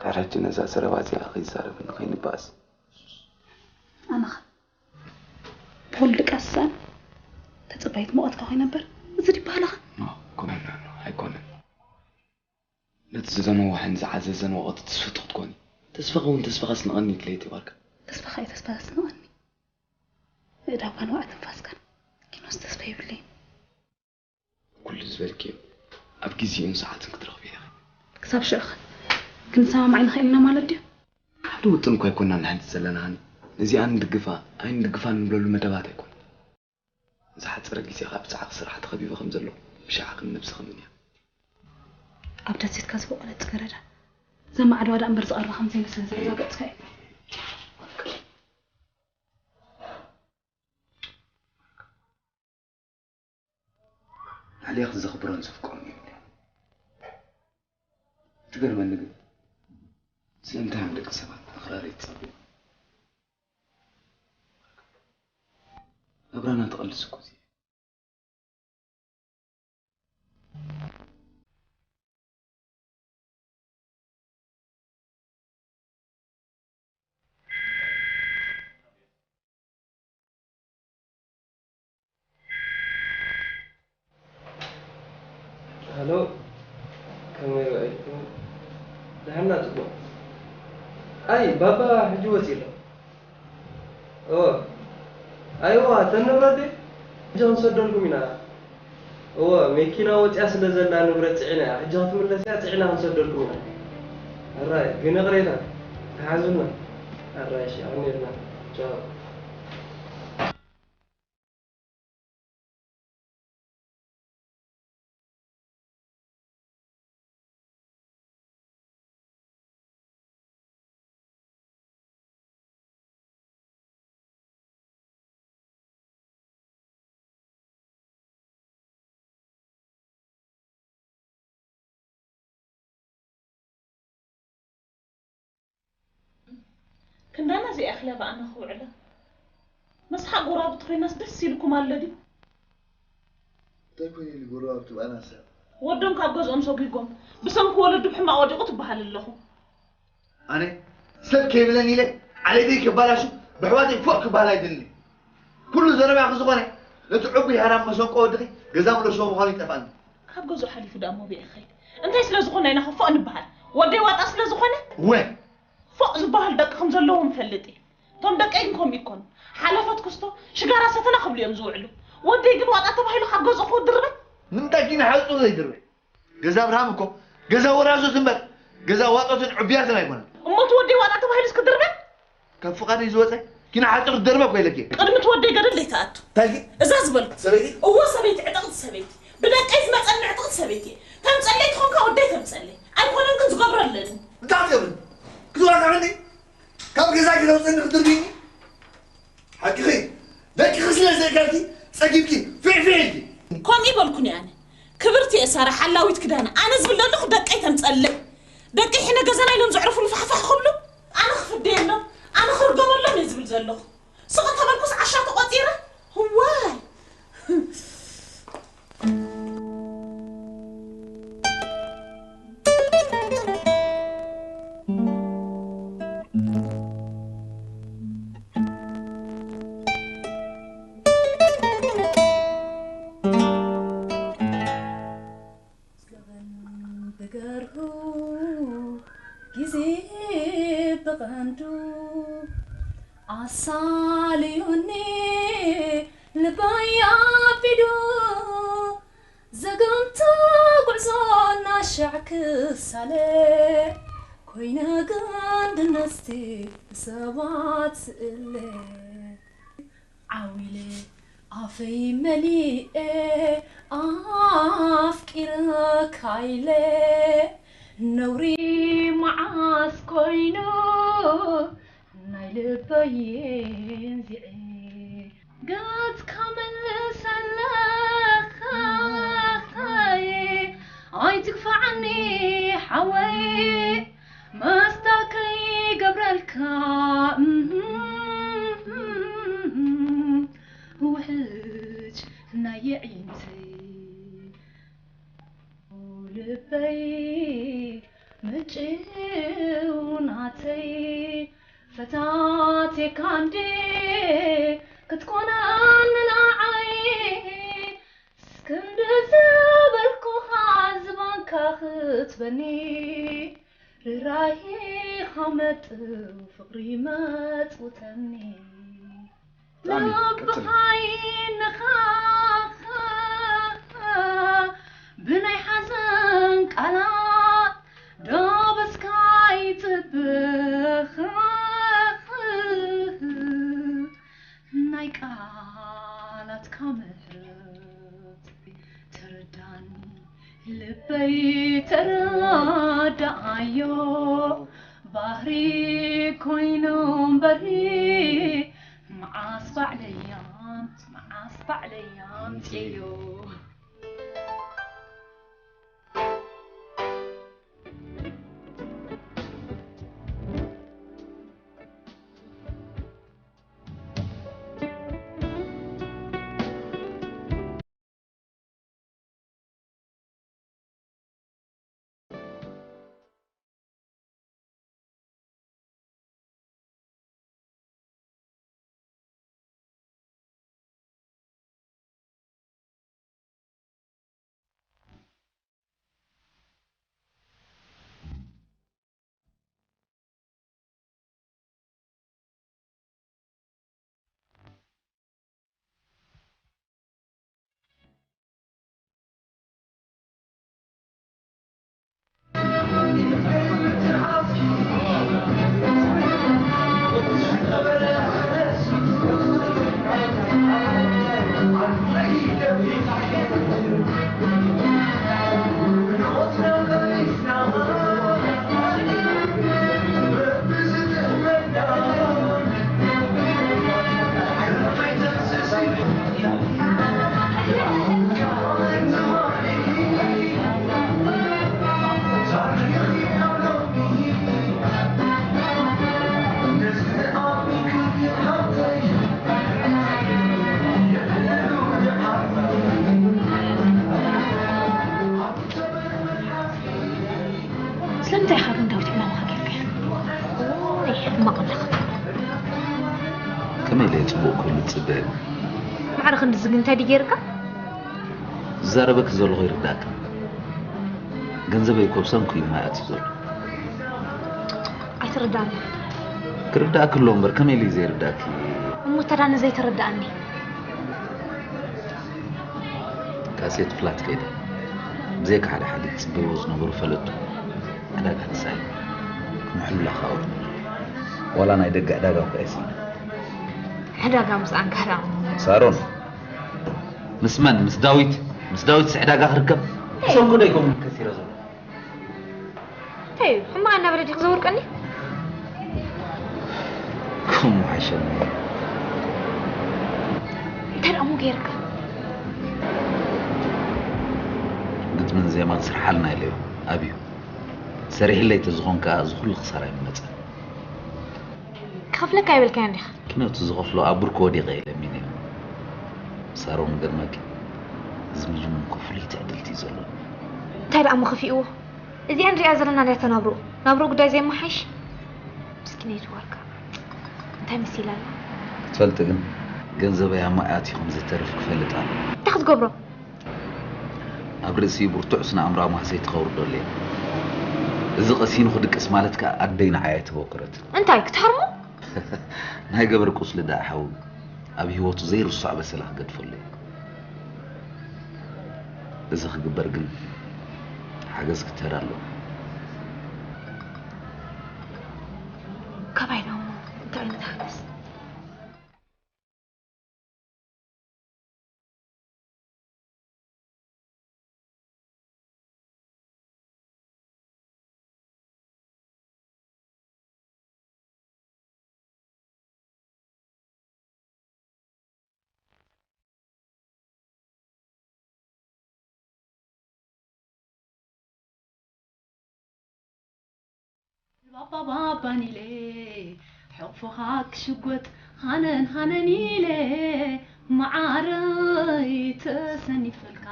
ድሕሪ ሕጂ ነዛ ዘረባ እዚኣ ከይዛረብኒ ከይንበኣስ። ኣነኸ ብኹሉ ድቃስ ዝሰኣን ተጸባይት ሙቐትካ ኮይነ እምበር፣ እዚ ድዩ ባህልኻ? ኖ፣ ኣይኮነን፣ ኣይኮነን። ነቲ ዝዘመወ ሕን ዝዓዘዘን ወቐቲ ትስፍቶ ክትኮኒ። ተስፋኻ እውን ተስፋኻ ስንቐኒ ድሌት ይባርካ። ተስፋኻ እዩ ተስፋ ዘስንቐኒ። ምእዳው ከንዋዕ ትንፋስካን። ኪኖስ ተስፋ የብለይን። ኩሉ ዝበልክዮ ኣብ ግዜኡን ሰዓትን ክትረኽብዮ ኢኺ። ክሳብ ሽዑኸ ክንሰማማዕ ንኽእል ኢና ማለት ድዩ? ሓደ ውጥን እኳ ኣይኮናን ንሓንቲ ዘለና ሃኒ። ነዚኣ ንድግፋ ኣይንድግፋን ንብለሉ መደባት ኣይኮነን። ዝሓጸረ ግዜ ከኣ ብጸዕቂ ስራሕ ተኸቢበ ከም ዘለኹ ብሻዕክን ነብስኺ ምንያ። ኣብ ደሴትካ ዝበቖለት ጽገረዳ ዘማዕድዋ ደኣ እምበር ዝቐርባ ከም ዘይመስለን ዘረጋገጽካ እዩ። ኣሊያኽ ዘኽብሮን ዘፍቅሮን የብለይን። ትገርመኒ ግን ስለምንታይ እዮም ደቂ ሰባት ንኽራር ይጸብዩ? ናብራና ትቐልስ እኮ እዚኣ። ሃሎ፣ ከመይ ውዒልኩም? ደሓና ጽቡቕ። ኣይ፣ ባባ ሕጂ ወጺኡ ኣሎ። እወ። ኣይዋ፣ እተን ንብረት ድየ? ሕጂ ክንሰደልኩም ኢና። እወ፣ መኪና ወጺኣ ስለ ዘላ ንብረት ጽዒና እያ። ሕጂ ክትምለስ እያ፣ ጽዒና ክንሰደልኩም ኢና። ኣራይ፣ ግን ይቕሬታ፣ ተሓዙልና። ኣራይ፣ እሺ፣ ኣቐኒልና። ቻው። ክንዳና ዘይኣኽላ ብኣና ክውዕላ። መስሓቕ ጎረባብቲ ኮይናስ ደስ ኢልኩም ኣሎ ድዩ? እንታይ ኮይነ ኢሉ ጎረባብቲ ብኣና ዝስሕቕ? ወዶም ካብ ገዝኦም ሰጒጎም ብሰንኪ ወለዱ ብሕማቕ ወዲቑ ትበሃል ኣለኹ። ኣነ ሰብ ከይብለኒ ኢለ ዓሌተይ ከባላሹ ብኣሕዋተይ ፎእ ክበሃል ኣይደልን እየ። ኩሉ ዘረባኺ ዝኾነ ነቲ ዕቡይ ሃራም መሰንቆ ወድኺ ገዛ ምለስዎ ምዃኑ ይጠፍኣኒ። ካብ ገዝኡ ሓሊፉ ደኣ ሞቢዕ ይኸይድ። እንታይ ስለ ዝኾንና ኢና ኸ ፎእ ንበሃል? ወደይ ዋጣ ስለ ዝኾነ? እወ። ፎእ ዝበሃሉ ደቂ ከም ዘለዉ ንፈልጥ እየ። እቶም ደቀይ ግን ከምኡ ኣይኮኑን። ሓለፈት ክስቶ ሽጋራ ሰተና ክብሉ እዮም ዝውዕሉ። ወደይ ግን ዋጣ ተባሂሉ ካብ ገዝኡ ክድርበ? ንምንታይ ኪነ ሓጹር ዘይድርበ? ገዛ ኣብርሃም እኮ ገዛ ወራዙት እምበር ገዛ ዋጦትን ዕቡያትን ኣይኮነን። እሞ እቲ ወደይ ዋጣ ተባሂሉስ ክድርበ? ካብ ፍቓደይ ዝወጸ ኪነ ሓጹር ክደርበ እኮ ኢለኪ። ቅድሚ እቲ ወደይ ገደል ዘይትኣቱ። እንታይ? እዛ ዝበልኩ። ሰበይቲ? እወ ሰበይቲ፣ ዕጥቕቲ ሰበይቲ። ብደቀይ ዝመጸኒ ዕጥቕቲ ሰበይቲ እየ። ተምጸለይ ትኾንካ ወደይ ተምጸለይ። ኣይኮነን ግን ዝገብሮ ኣለኒ። እንታይ ክትገብርኒ? ክትዋጋዕኒ? ካብ ገዛኪ ተውፅእኒ ክትድርብይኒ? ሓቅኺ፣ ደቅኺ ስለ ዘይከልኪ ፀጊብኪ ፊዕፊዕ ኢልኪ። ከምኡ ይበልኩን እየ ኣነ። ክብርቲ እየ ሳራ ሓላዊት ክዳነ። ኣነ ዝብል ዘለኹ ደቀይ ተምፀለይ። ደቀይ ሕነ ገዛና ኢሎም ዘዕርፉሉ ፋሕፋሕ ክብሉ ኣነ ክፍደየሎም ኣነ ክርገመሎም እየ ዝብል ዘለኹ። ስቕ እንተበልኩስ ዓሻ ተቖፂረ? እዋይ! ዘበን ብገርሁ ግዜ ብቐንዱ ኣሳልዩኒ ልበይ ኣቢዱ ዘገምታ ጉዕዞ እናሻዕ ክሳለ ኮይነ ግን ድነስቲ ብሰባት ስእለ ዓው ኢለ ኣፈይ መሊኤ ኣፍቂረካ ኢለ ነውሪ መዓስ ኮይኑ ናይ ልበይ እንዚዐ ገጽካ መልሰለኻ ኣይትግፋዓኒ ሓወይ መስታ ከይገብረልካ ውሕጅ ናይ የዒንተይ ልበይ ምጭው ናተይ ፈታቴካ እንዴ ክትኮነኒ ንዓይ እስክንዲ ዝበልኩኻ ዝባንካ ክትበኒ ርራሄኻ መጥው ፍቕሪ መጥውተኒ ብጣዕሚ ቀጽሊ። ልብኻ ይነኻኸ ብናይ ሓዘን ቃላት ዳበስካ ይጽብኽ ናይ ቃላትካ ምሕረት ተረዳኒ ልበይ ተረዳኣዮ ባህሪ ኮይኑ እምበሪ መዓስ ባዕለይ ኣም- መዓስ ባዕለይ ኣምፅዮ ስለምንታይ ኢኻ ግን ዳዊት ዕላማኻ ጌርካዮ? እይ ሕማቕ ኣለኻ። ከመይ ኢለ እየ ጽቡቕ ክህሉ ዝጽበ? ማዕረ ክንድዚ ግን እንታይ ድዩ ጌርካ? ዝዛረበኪ ዘለኹ ይርዳእኪ። ገንዘበይ እኮ ብሰንኩ እዩ ማይ ኣትዩ ዘሎ። ኣይትርዳእኒ። ክርዳእኪ ኣለዎ እምበር ከመይ ኢለ እዩ ዘይርዳእኪ? እሞ ታዲያ ንዘይተረዳእኒ? ካሴት ፍላት ከይዳ ብዘይካ ሓደ ሓደ ዝጽበይዎ ዝነበሩ ፈለጡ ዕዳጋ ተሳኢሉ ክምሕሉላ ከኣ ወሪዱ። ዋላ ናይ ደገ ዕዳጋ እኳ እየ ስኢነ። ዕዳጋ ምስኣን ካህዳ ሳሮን ምስ መን? ምስ ዳዊት? ምስ ዳዊትስ ዕዳጋ ክርከብ? ብሰንኩ ዶ ይኸውን ከሲረ ዘሎ? እንታይ እዩ ሕማቕ እናበለ ዲኺ ዘውርቀኒ? ከምኡ ሓሸኒ። እንታይ ደኣ እሞ ገይርካ? ግጥምን ዜማን ስርሓልና ኢለዮ ኣብዩ። ሰሪሕለይ ተዝኾን ከኣ እዚ ኩሉ ክሳራ ኣይምመጸን። ክኸፍለካ ኣይበልካዮን ዲኻ? ኪኖ እቲ ዝኸፍሎ ኣብ ብርኩ ወዲቐ እየ ለሚነዮ። ሳሮን ገርመኪ እዚ ምጅኑን እኮ ፍሉይ ትዕድልቲ እዩ ዘለዎ። እንታይ ደኣ እሞ ከፊእዎ? እዚኣ ንሪኣ ዘለና ድያ ተናብርኡ ናብርኡ ጉዳይ ዘየመሓይሽ? ምስኪነይቲ ዋርካ እንታይ መሲላ ኣላ? ትፈልጢ ግን ገንዘበይ ኣብ ማይ ኣትዩ ከም ዘይተርፍ ክፈልጥ ኣለዎ። እንታይ ክትገብሮ? ኣብ ርእሲ ብርቱዕ ስነ ኣእምራዊ ማህሰይቲ ከውርደሉ እየ። እዚ ቀሲኑ ክድቅስ ማለት ከኣ ኣደይ ንዓይ ኣይተበኩረትን። እንታይ ክትሃርሞ? ናይ ገበር ቁስሊ ደኣ ሓዊ ኣብ ህይወቱ ዘይርሳዕ በሰላ ክገድፈሉ እየ። እዚ ክግበር ግን ሓገዝ ክትህር ኣለዎ። ካባይ ዶ እንታይ ዓይነት ሓገዝ? ባባባባን ኢለ ሕቑፍኻ ክሽጎጥ ሃነን ሃነን ኢለ መዓረይ ተሰኒፈልካ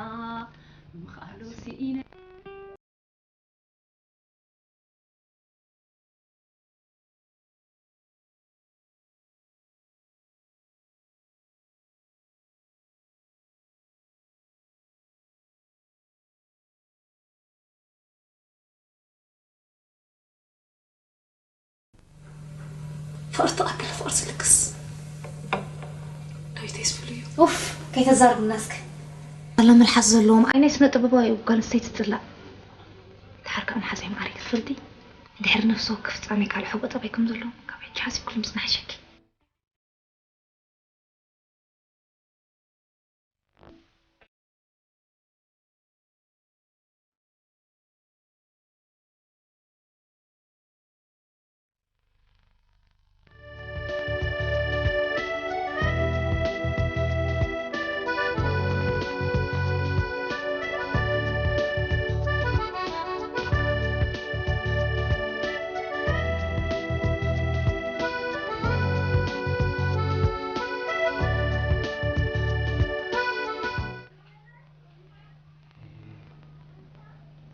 ምኽኣሉ ስኢነ። ፍቕሪ ተቐበለ ፍቕሪ ዝልግስ ዳዊት የስፍሉ እዩ። ኡፍ ከይተዛርብና እስከ። ዘሎ መልሓስ ዘለዎም ዓይነይ ስነ ጥበባዊ እዩ ጓል ኣንስተይቲ ትፅላእ። ድሓር ካብ መሓዛይ ማዕረ ክትፈልጢ ድሕሪ ነፍሲ ወከፍ ፍጻሜ ካልእ ሕቦ ጠባይ ከም ዘለዎም ካብ ሕጂ ሓሲብክሉ ምጽናሕ ይሸኪ።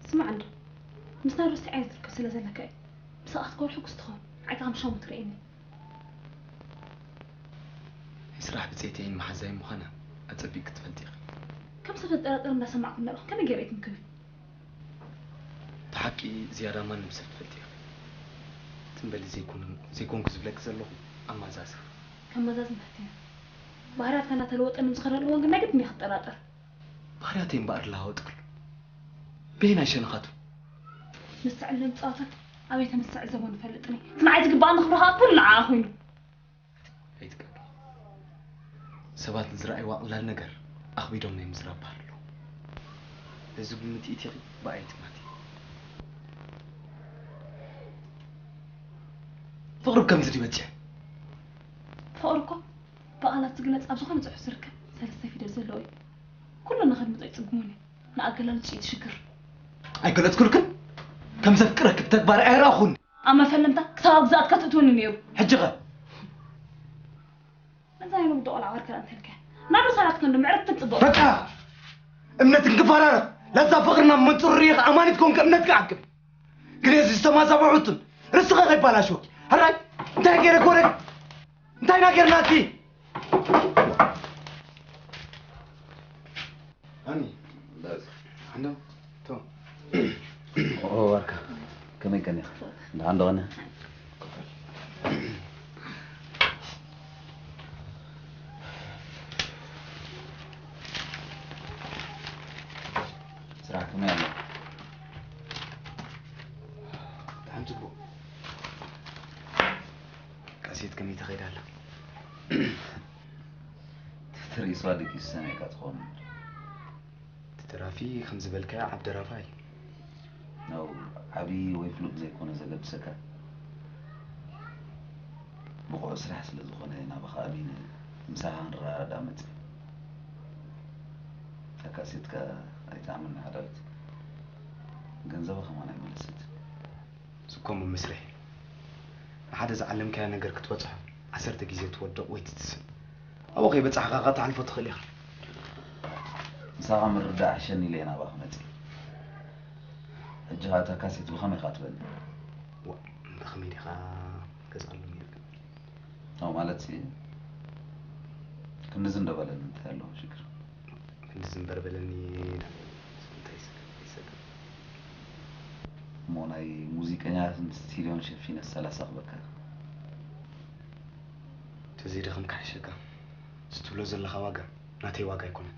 ስማዕ እንዶ ምስታ ሩስ እንታይ ዓይነት ርክብ ስለ ዘለካ እዩ ምሳኣ ክትኮን ሕጉስ ትኸውን። ንዓይ ከዓ ከም ሻሙ ትርእየኒ። ናይ ስራሕ ብፀይተይን መሓዛይ ምዃና ኣፀቢቕ ክትፈልጢ ኢኺ። ከም ሰብ ተጠራጠር እንዳሰማዕኩ እንዳለኹ ከመይ ገይረ እየ ትምክብል? እቲ ሓቂ ዝያዳ ማንም ሰብ ትፈልጢ ኢኺ። ትም በሊ ዘይኮንኩ ዝብለኪ ዘለኹ ኣማዛዚ። ከማዛዝን ፈትነ። ባህርያትካ እናተለወጠ ንዝኸደሉ እዋን ግን ናይ ግድን እየ ክጠራጠር። ባህርያተይ እምበኣር ለዋወጥክሉ በየናይ ሸነኻቱ? ንስዕል ለምጻወተን ኣበይ ተመሰዕ ዘቦ ንፈልጥኒ እቲ ንዓይ ዝግባኣኒ ክብሪ ከዓ ኩሉ ንዓኣ ኮይኑ። ኣይትቀልዱ። ሰባት ንዝረኣይዋ ቅላል ነገር ኣኽቢዶም ናይ ምዝራብ ባህሊ ኣለዎም። እዚ ብምትኢት ኢኺ ብኣይ ትማቲ። ፍቕሪ ብከምዚ ድዩ በጺሑ? ፍቕሪ እኮ ብቓላት ዝግለጽ ኣብ ዝኾነ ጽሑፍ ዝርከብ ሰለስተ ፊደል ዘለዎ እዩ። ኩሉ ንኸድምጾ ይጽግሙኒ። ንኣገላልጽኡ ትሽግር። ኣይገለጽኩልክን? ከም ዘፍቅረኪ ብተግባር ኣይረኣኹን። ኣብ መፈለምታ ክሳብ ኣብ ግዝኣትካ ትእትወኒ ነይሩ። ሕጂ ኸ? ነዛ ናይ ሎሚ ደቆል ዓወር ከላ እንተልካ ናብ ርእሳ ናትካ እንዶ ምዕርግትን ጽብቕትን። በቃ! እምነት እንክፈራረቕ ላዛ ፍቕርና መንጽሩ ርኢኻ ኣማኒት ኮንካ እምነትካ ዓግብ። ግን እዚ ዝተማዛበዑትን ርስኻ ከይባላሽወኪ። ሕራይ እንታይ ገይረ ኮነ? እንታይ ናገርና እቲ? ኣኒ በዝ ሓንዶ ቶ ኦ ዋርካ ከመይ ቀኒኻ? ደሓን ዶ ቀኒኻ? ስራሕ ከመይ ኣሎ? ደሓን ጽቡቕ። ቃሴት ከመይ ተኸይዳ ኣላ? ትትርኢሷ ደቂሱ ሰሚዕካ ትኸውን እምበር። እቲ ደራፊ ከም ዝበልካዮ ዓቢ ደራፋይ እዩ። ነው ዓቢ ወይ ፍሉጥ ዘይኮነ ዘገድሰካ ብቑዕ ስራሕ ስለ ዝኾነ ናባኻ ኣሚነ ምሳኻ ክንረዳዳእ መጺእ። እታ ካሴትካ ኣይትኣምን ንዓ ዳዊት። ገንዘባ ከማን ኣይመለሰትን። ዝኮ መመስርሒ ንሓደ ዝዓለምካዮ ነገር ክትበጽሖ ዓሰርተ ግዜ ትወድቕ ወይ ትትስእ ኣብኡ ከይበጻሕካ ከኣ ትሓልፎ ትኽእል ኢኻ። ምሳኻ ምርዳእ ይሕሸኒ ኢለ እየ ናባኻ መጺእ። ሕጂ ከኣ እታ ካሴት ብኸመይ ኢኻ ትበኒ? ዋእ ብኸመይ ዲኻ ገዝኣሎም ነይርካ? ኣው ማለትሲ ክንድዚ እንዶ በለኒ እንታይ ኣለዎ ሽግር? ክንድዚ እምበር በለኒ ናበይ እንታይ ይሰግር ይሰግር። እሞ ናይ ሙዚቀኛታትን ስቲድዮን ሸፊነስ ኣላሳኽበካ። ተዘይደኸምካ ይሕሸካ። እዚ ትብሎ ዘለኻ ዋጋ ናተይ ዋጋ ኣይኮነን።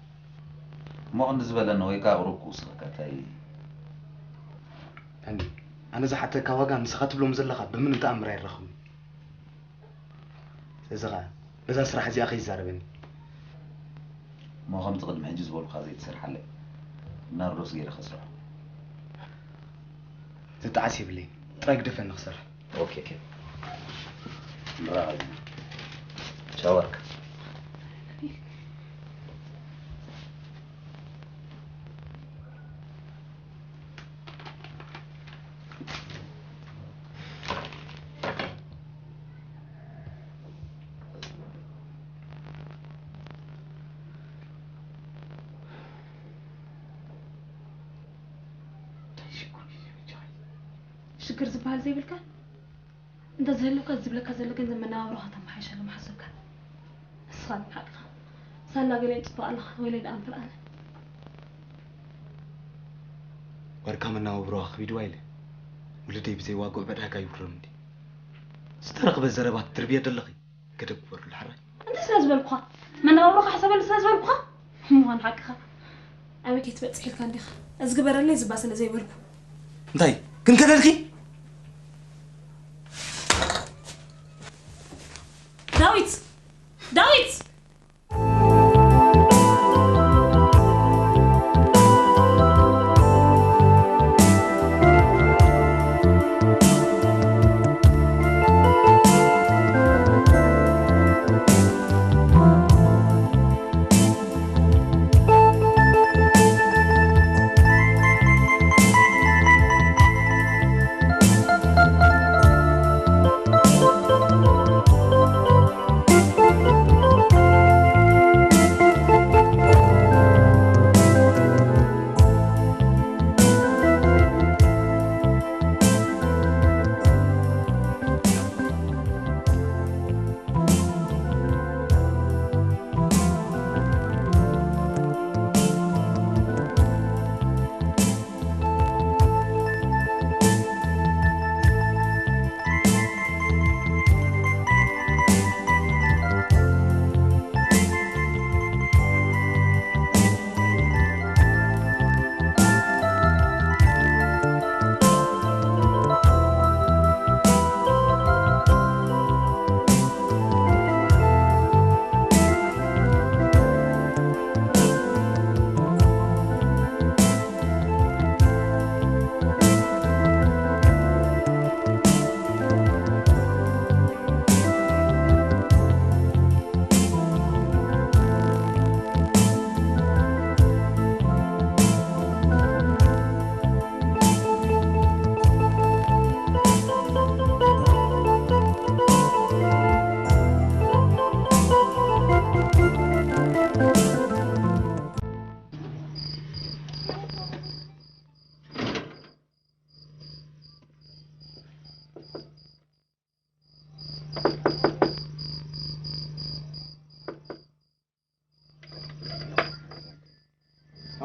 እሞ ክንዲ ዝበለኒ ወይ ከኣ ኣቕሩብ ክውስኸካ እንታይ ኣንዲ ኣነ ዝሓተካ ዋጋ ንስኻ ትብሎም ዘለኻ ብምንም ተኣምር ኣይረኸብን። ስለዚ ኸኣ በዛ ስራሕ እዚኣ ከይዛረበኒ። እሞ ከምቲ ቅድሚ ሕጂ ዝበልኩኻ ዘይትሰርሓለይ ናርዶስ ገይረ ከስርሖ። ዘጠዓስ የብለይን። ጥራይ ግደፈኒ ክሰርሕ። ኦኬ። ንራኸብ ኢና። ቻው ኣርካ። ሽግር ዝበሃል ዘይብልካ? እንተ ዝህልውካ ዝብለካ ዘሎ ገንዘብ መነባብሮኻ ተመሓይሸሉ ምሓሰብካ? ንስኻ ሓቅኻ። ሳላ ገለ ጽቡቕ ኣለኻ ወይለ ደኣ እምበር ኣነ። ዋርካ መነባብሮኻ ከቢድዋ ኢለ ውሉደይ ብዘይ ዋግኡ ብዕዳጋ ይውርም እንዲ። ዝተረኽበ ዘረባ ትድርብየ ደለኺ? ገደብ ግበርሉ ሓራይ። እንታይ ስለ ዝበልኩኻ? መነባብሮኻ ሕሰበሉ ስለ ዝበልኩኻ? ምዃን ሓቅኻ። ኣበይ ከይትበጽሕ ኢልካ እንዲኻ? እዚ ግበረለይ ዝባ ስለ ዘይበልኩ። እንታይ? ክንከደልኪ? ዳዊት! ዳዊት!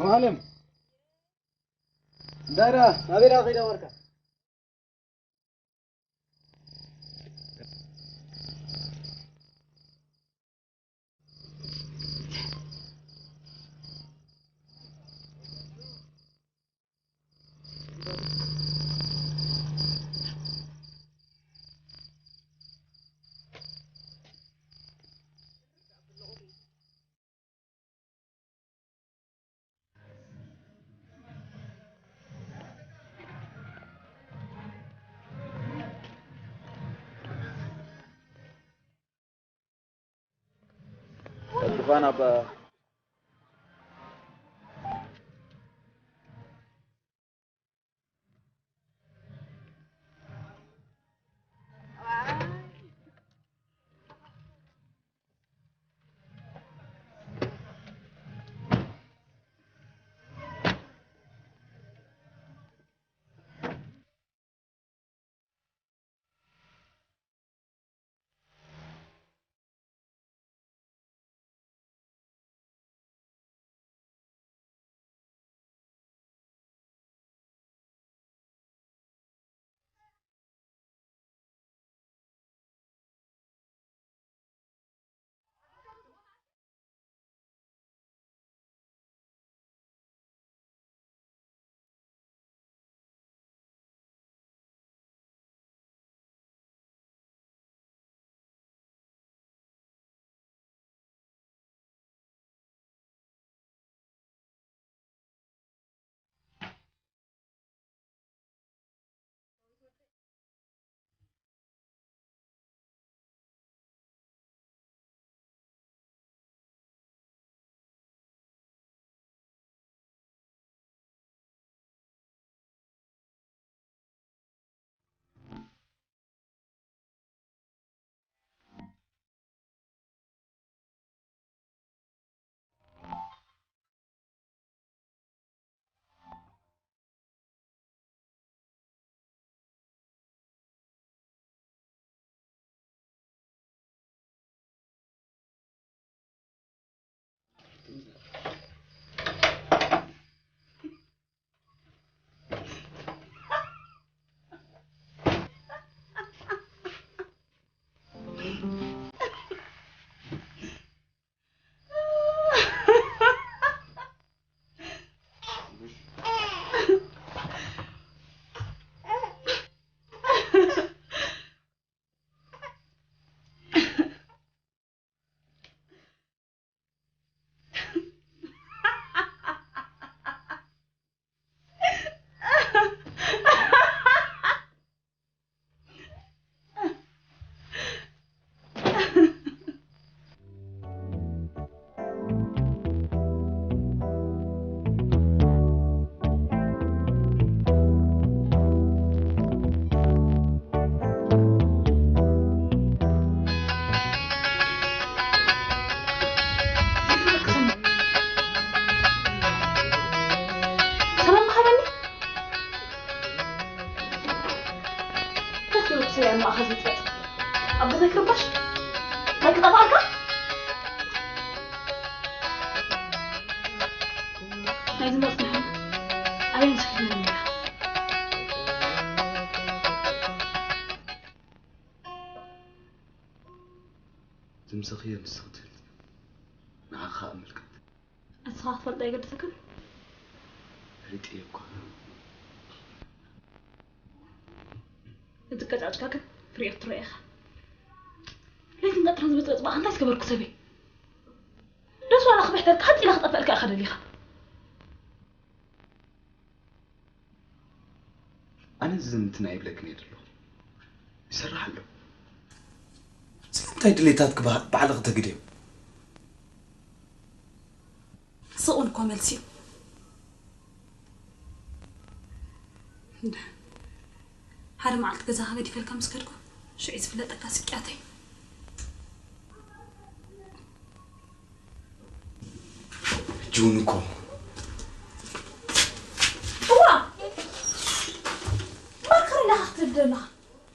ኣማለም፣ ዳራ ናበይ ደኣ ከይዳ ወርካ? ፋና ማእኸል ዝጥፈጥ ኣብ ገዛይ ክርባሽ ናይ ክጠፋልካ ናይዚ መፅንሒ ኣበይ ምስ ክትነብር ነይርካ? ዝምሰኽዮ ንስኺ ትፈልጢ፣ ንዓኻ እምልከት። ንስኻ ክትፈልጦ ኣይገድሰካን? ፈሊጠዮ እኳ። እንትቀጫጭካ ግን ፍርያት ትረአ ኢኻ። ለይትን ቀትርን ዝበጥበጥ በኣኻ እንታይ ዝገበርኩ ሰበይ? ደስ ዋላ ክብሕተልካ ሓፂላ ክጠፍአልካ ኢኻ ደሊኻ። ኣነ ዝምትና ይብለክን እየ ዘለኹ። ይሰርሕ ኣሎ። ስለምንታይ ድሌታትኪ ባዕ-፣ ባዕልኺ ተግድዮ? ስቕ እኮ መልሲ እዩ። እንዳ፣ ሓደ መዓልቲ ገዛኻ ገዲፈልካ ምስ ከድኩ፣ ሽዑ እዩ ዝፍለጠካ ስቅያተይ። ሕጂ እውን እኮ። እዋ! ማርከር ኢኻ ክትብል ዘለኻ።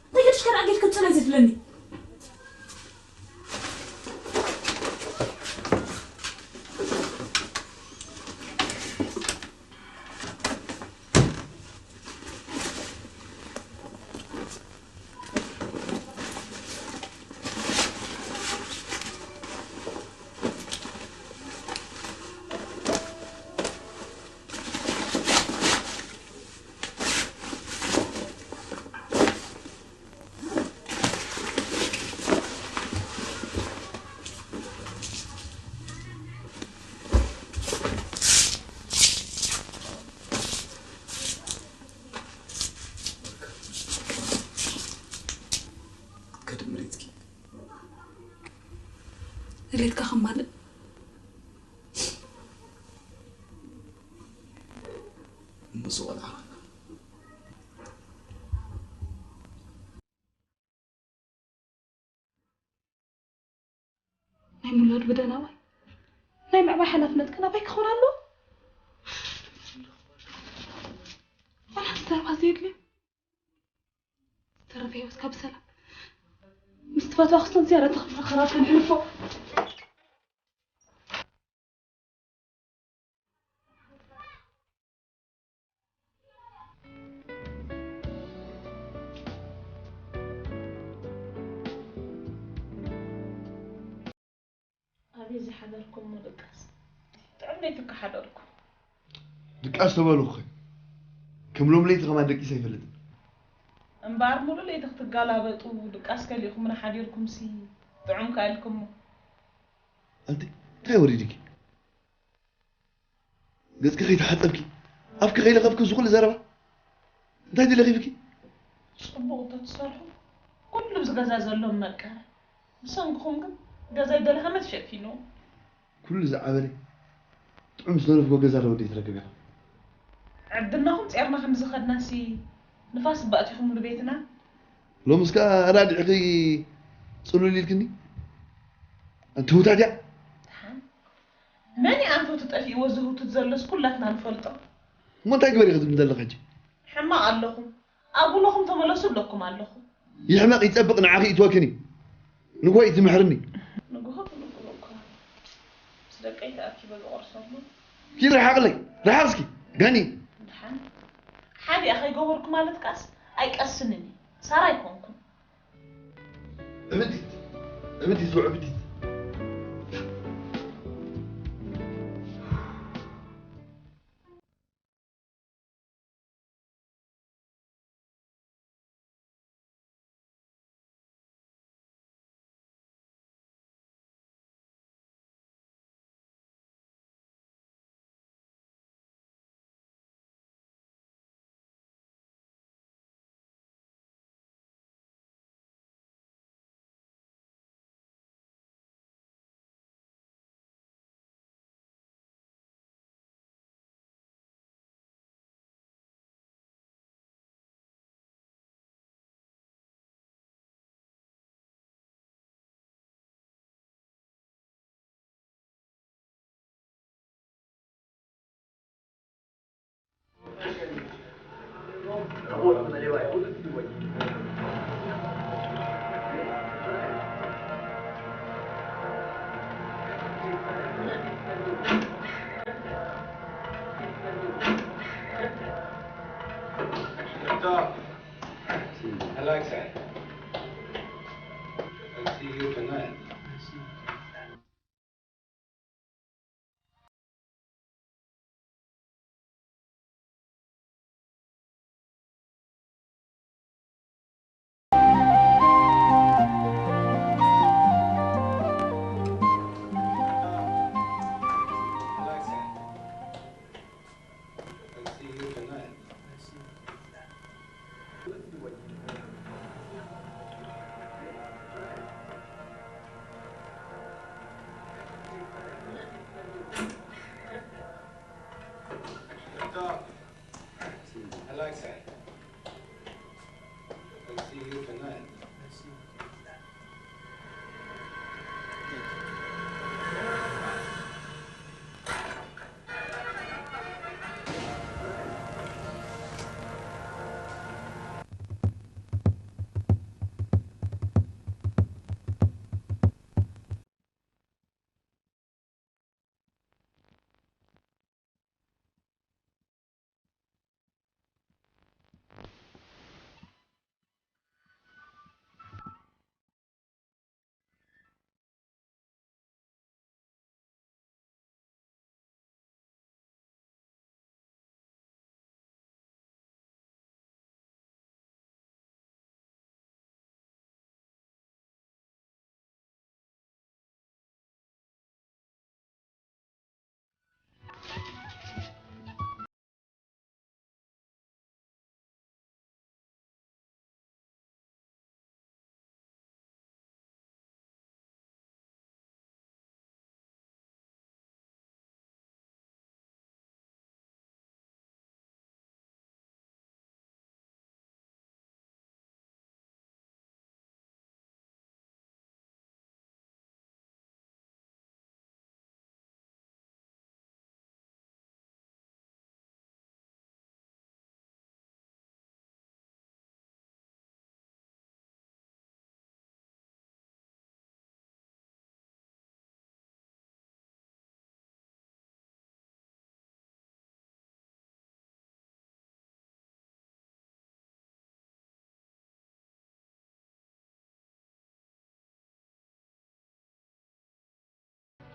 እንታይ ገድሽ ከደኣ ጌድክ ክትፅለይ ዘድለኒ? ከድምሪትኪ ድሌትካ ከማልእ እሞ ዝቆልዓ ናይ ምውላድ ብደናዋይ ናይ ምዕባይ ሓላፍነት ግን ኣባይ ክኸውን ኣለዎ? ዋላ ሓንቲ ዘረባ ዘየድልዮ ዝተረፈ ህይወትካ ብሰላም ምስ ትፈትዋ ክስቶን ዝያዳ ተኽፍሎ ኸራብ ክንሕልፎ። ኣበይ ዝሓደርኩሞ ድቃስ? ጥዑም ለይቲ እኮ ሓደርኩ። ድቃስ ተበልኹ ኸ? ከም ሎም ለይቲ ከማን ደቂሰ ኣይፈልጥን። እምበኣር ሙሉእ ለይቲ ክትጋላበጡ ድቃስ ከሊእኹምና ሓዲርኩምሲ ጥዑም ከኣልኩሞ። ኣንቲ እንታይ ወሪድኪ? ገጽኪ ከይተሓጸብኪ፣ ኣፍኪ ከይለኸፍኪ፣ እዚ ኩሉ ዘረባ እንታይ ድዩ ለኺፍኪ? ጽቡቕ እንተትሰርሑ፣ ኩሉ ኣብዚ ገዛ ዘሎ ምመቀረ። ብሰንክኹም ግን ገዛይ ደልሃመ ተሸፊንዎ። ኩሉ ዝዓበለ ጥዑም ዝተረፍኮ ገዛ ዶ ወደይ ትረክብ ኢኻ? ዕድልናኹም ጼርና ከም ዝኸድናሲ ንፋስ እባ ኣቲኹምሉ ቤትና። ሎምስ ከኣ ኣራዲዕኺ ጽሉል ኢልክኒ? ኣንቲ ህውታት እያ። ደሓን መን እዩ ኣንፈቱ ጠፊእዎ ዝህውትት ዘሎስ ኩላትና ንፈልጦ። እሞ እንታይ ግበሪ ክትብልኒ ዘለኺ ሕጂ? ሕማቕ ኣለኹም። ኣብ ውሎኹም ተመለሱ እብለኩም ኣለኹ። ይሕመቕ ይጸብቕ ንዓኺ ይእትወክን እዩ። ንግሆ እዩ ዝምሕርኒ። ንግሆ ትብሉ እኮ ምስ ደቀይ ተኣኪበ ዝቖርሰሉ። ኪድ ርሓቕለይ፣ ርሓቕ እስኪ፣ ጋኒ። ደሓን ሓዲኣ ከይገበርኩ ማለት ቃስ ኣይቀስንን እዩ። ሳራ ኣይኮንኩን። ዕብዲት፣ ዕብዲት፣ ዕብዲት። Stop. I like that. I'll see you tonight. I like that. I'll see you tonight.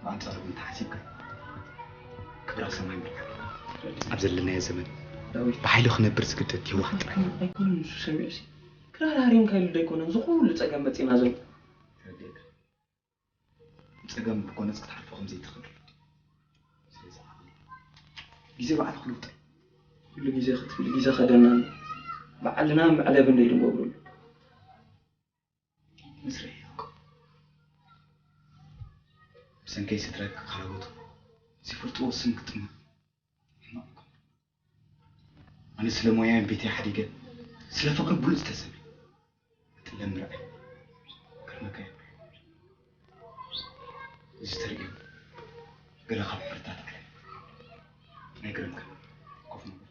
ብኣንጻሩ ግን ተሓሲብካ ክብራ ሰማይ ምርካብ ኣብ ዘለናዮ ዘመን ዳዊት ብሓይሉ ክነብር ዝግደድ የዋህ ጥራይ። ኣይኮነን ንሱ ሰሚዑሲ ክራር ሃሪምካ ኢሉ ዶ ኣይኮነን እዚ ኩሉ ጸገም መጺእና ዘሎ። ተረዲእካ። ጸገም ብጎነጽ ክትሓልፎ ከም ዘይትኽእል። ስለዚ ዓቕሊ ግዜ ባዕሉ ክልውጥ። ኩሉ ግዜ ክትብል ግዜ ከደና ኣሎ። ባዕልና መዕለቢ እንደ ኢሉ ገብሩሉ። መስርሕ ይውቅ። ብሰንከይ ስድራይ ክካላወቱ ዝፈልጥዎ ስም ክጥመ ሕማቕ እኮ። ኣነ ስለ ሞያይን ቤተይ ሓዲገ ስለ ፍቕሪ ብሉጽ ተሰብ እየ። ጥለም ርኣይ ክርመካ እየ። እዚ ተርእዮ ገለ ካብ ሕርታት ዓለም ናይ ግርምካ ኮፍ ንበል።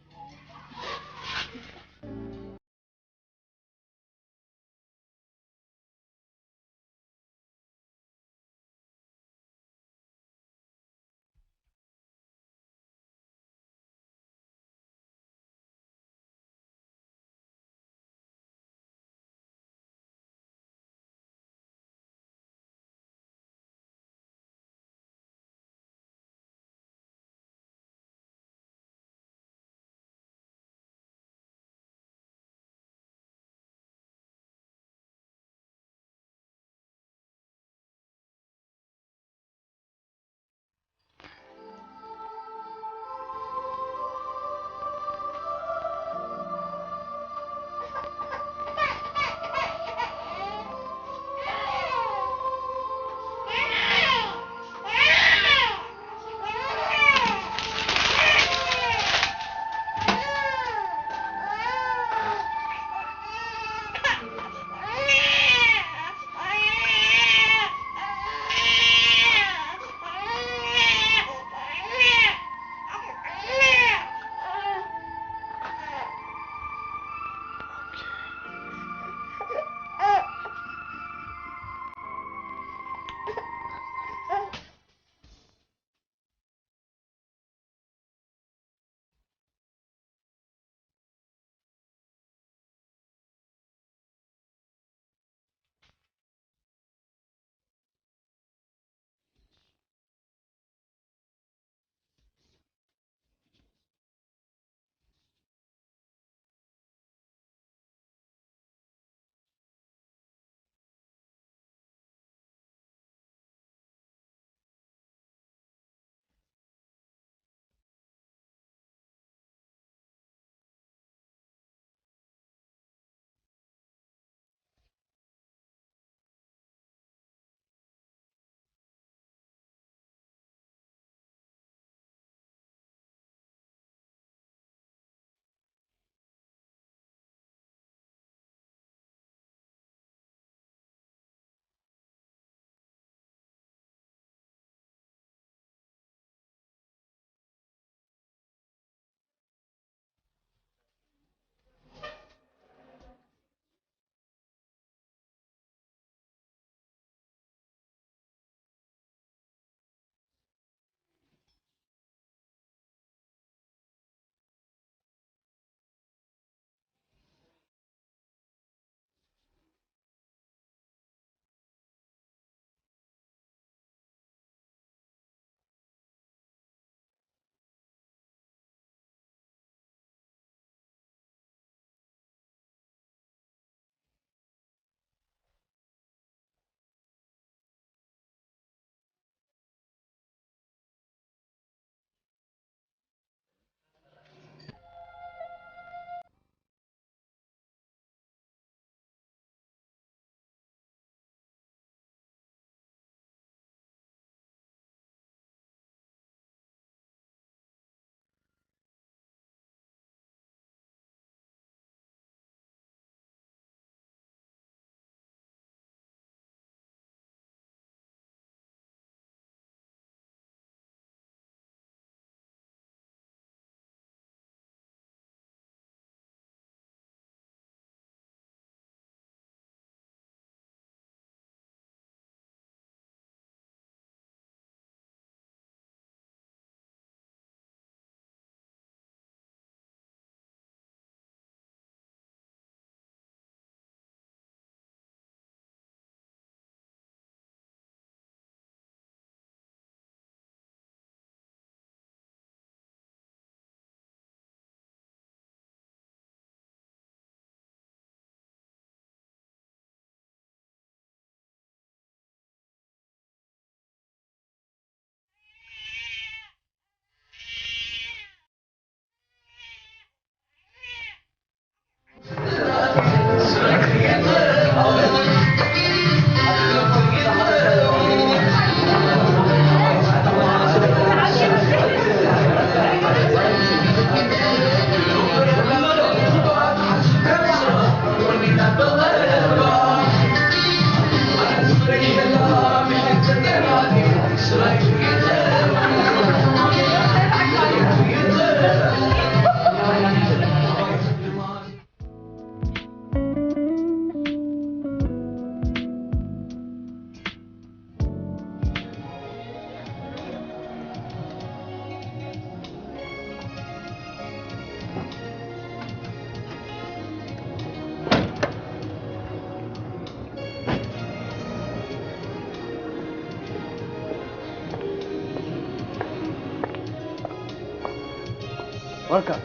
Warka.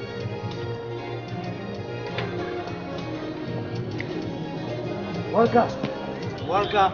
Warka. Warka.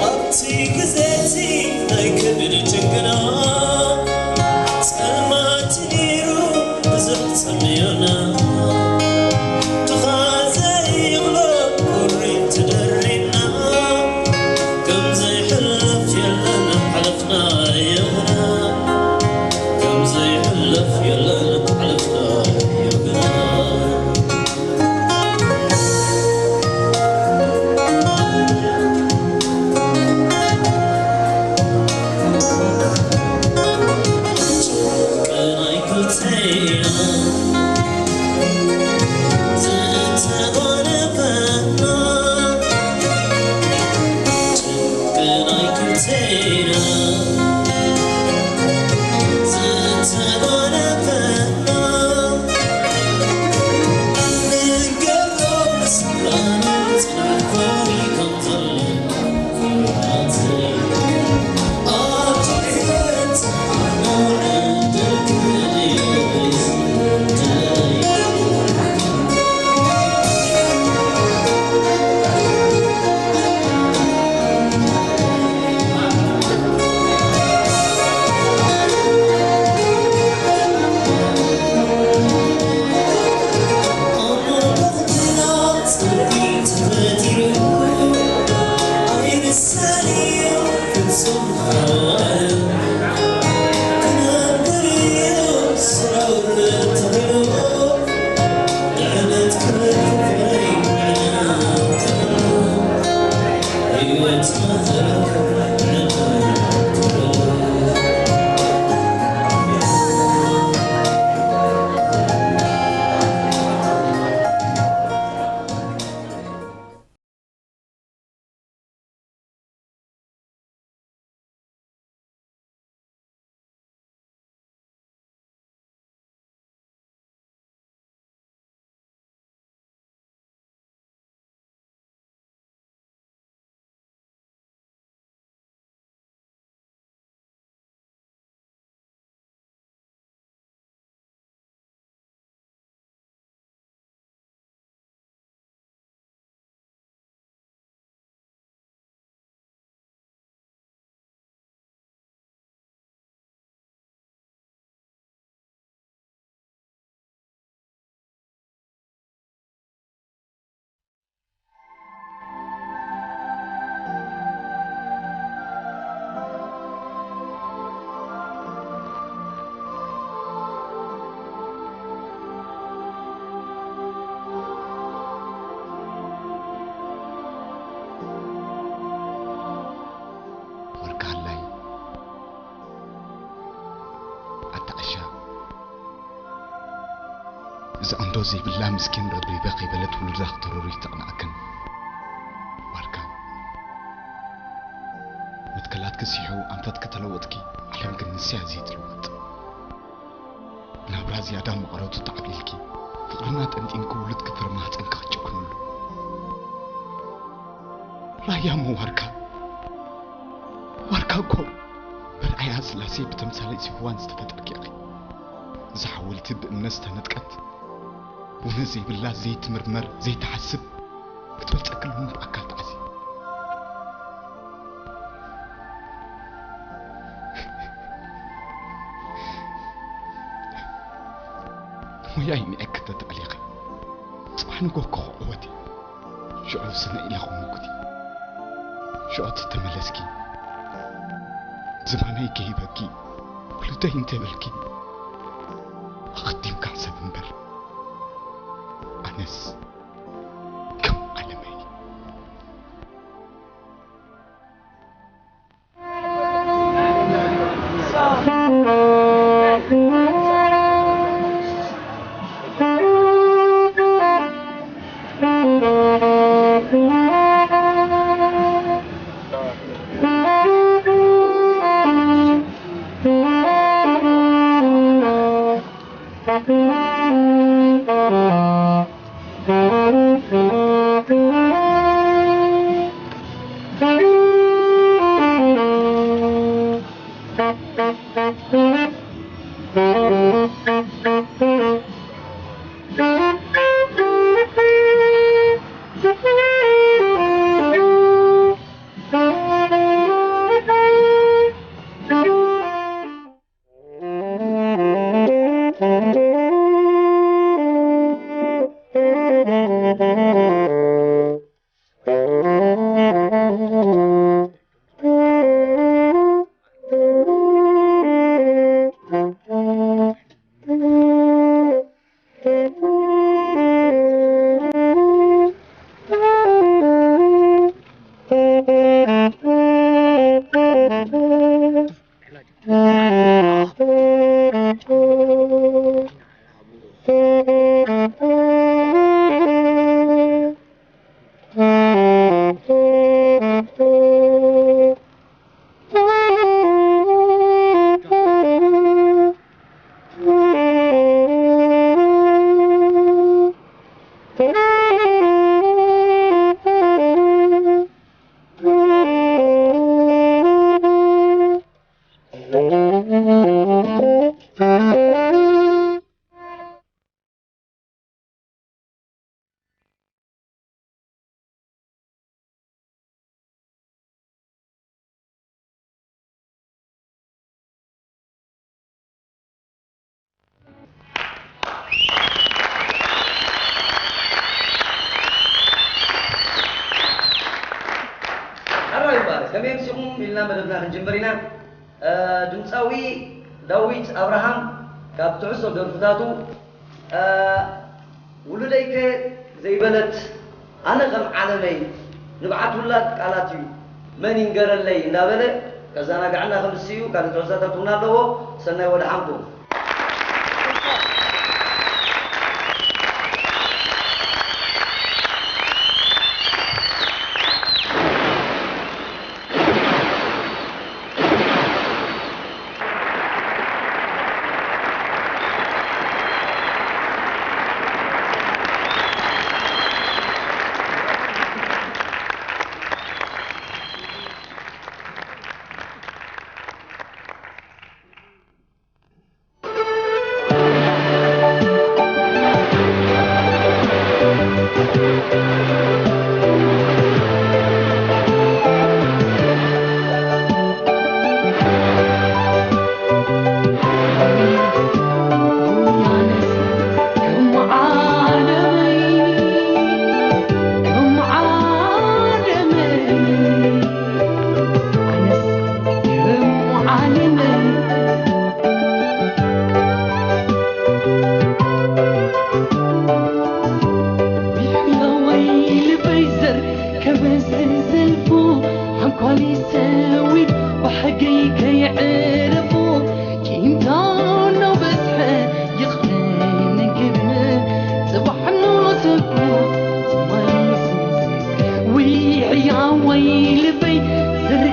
ኣብቲ ግዜ እቲ ናይ ከቢድ ጭንቅና፣ ጸልማት ነይሩ ብዙሕ ጸምዮና፣ ድኻ ዘይብሎ ቁሪ ተደሪብና፣ ከም ዘይሕለፍ የለን ሓለፍናዮ ግና፣ ከም ዘይሕለፍ የለን ሓለፍናዮ ግና። እዛ እንዶ ዘይብላ ምስኪን ረብሪበ ከይበለት ውሉዳ ክተረሩ ይተቕንኣክን። ዋርካ፣ መትከላትኪ ሲሑ ኣንፈትኪ ተለወጥኪ፣ ዓለም ግን ንስያ ዘይትልወጥ። ናብራ ዝያዳ መቐረቱ ተዓብሊልኪ፣ ፍቕርና ጠንጢንኪ ውሉድኪ ፍረ ማህፀንኪ ክጭክንሉ። ራያ እሞ ዋርካ፣ ዋርካ እኮ በርኣያ ስላሴ ብተምሳሌት ሲፍዋን ዝተፈጠርኪ ኢኺ። እዛ ሓወልቲ ብእምነት ዝተነጥቀት፣ ውነ ዘይብላ፣ ዘይትምርመር፣ ዘይትሓስብ፣ ክትበልጸኪ ሎሚ ብኣካል ተዓዝየ። ሞያይ ንዕኪ ተተኣሊኺ፣ ጽባሕ ንጎ ክኽዕወት እዩ። ሽዑ ስነ ኢለ ክመውት እዩ። ሽዑ ተተመለስኪ፣ ዝባነይ ከይበኪ፣ ውሉደይ እንተበልኪ፣ ኣቐዲምካ ሕሰብ እምበር። ኣነስ ከም ዓለመይ። ሕራይ እምበኣር፣ ከመይ ኣምሲኹም ኢልና መደብና ክንጅምር ኢና። እ፣ ድምፃዊ ዳዊት ኣብርሃም ካብ ትሕዝቶ ደርፍታቱ፣ እ፣ ውሉደይከ ዘይበለት ኣነ ከም ዓለመይ ንብዓት ውላድ ቃላት እዩ መን ይንገረለይ እንዳበለ ከዘናግዐና ከም ዝስዩ ካልእ ትሕዝቶታት እውን ኣለዎ። ሰናይ ወድሓንኩም።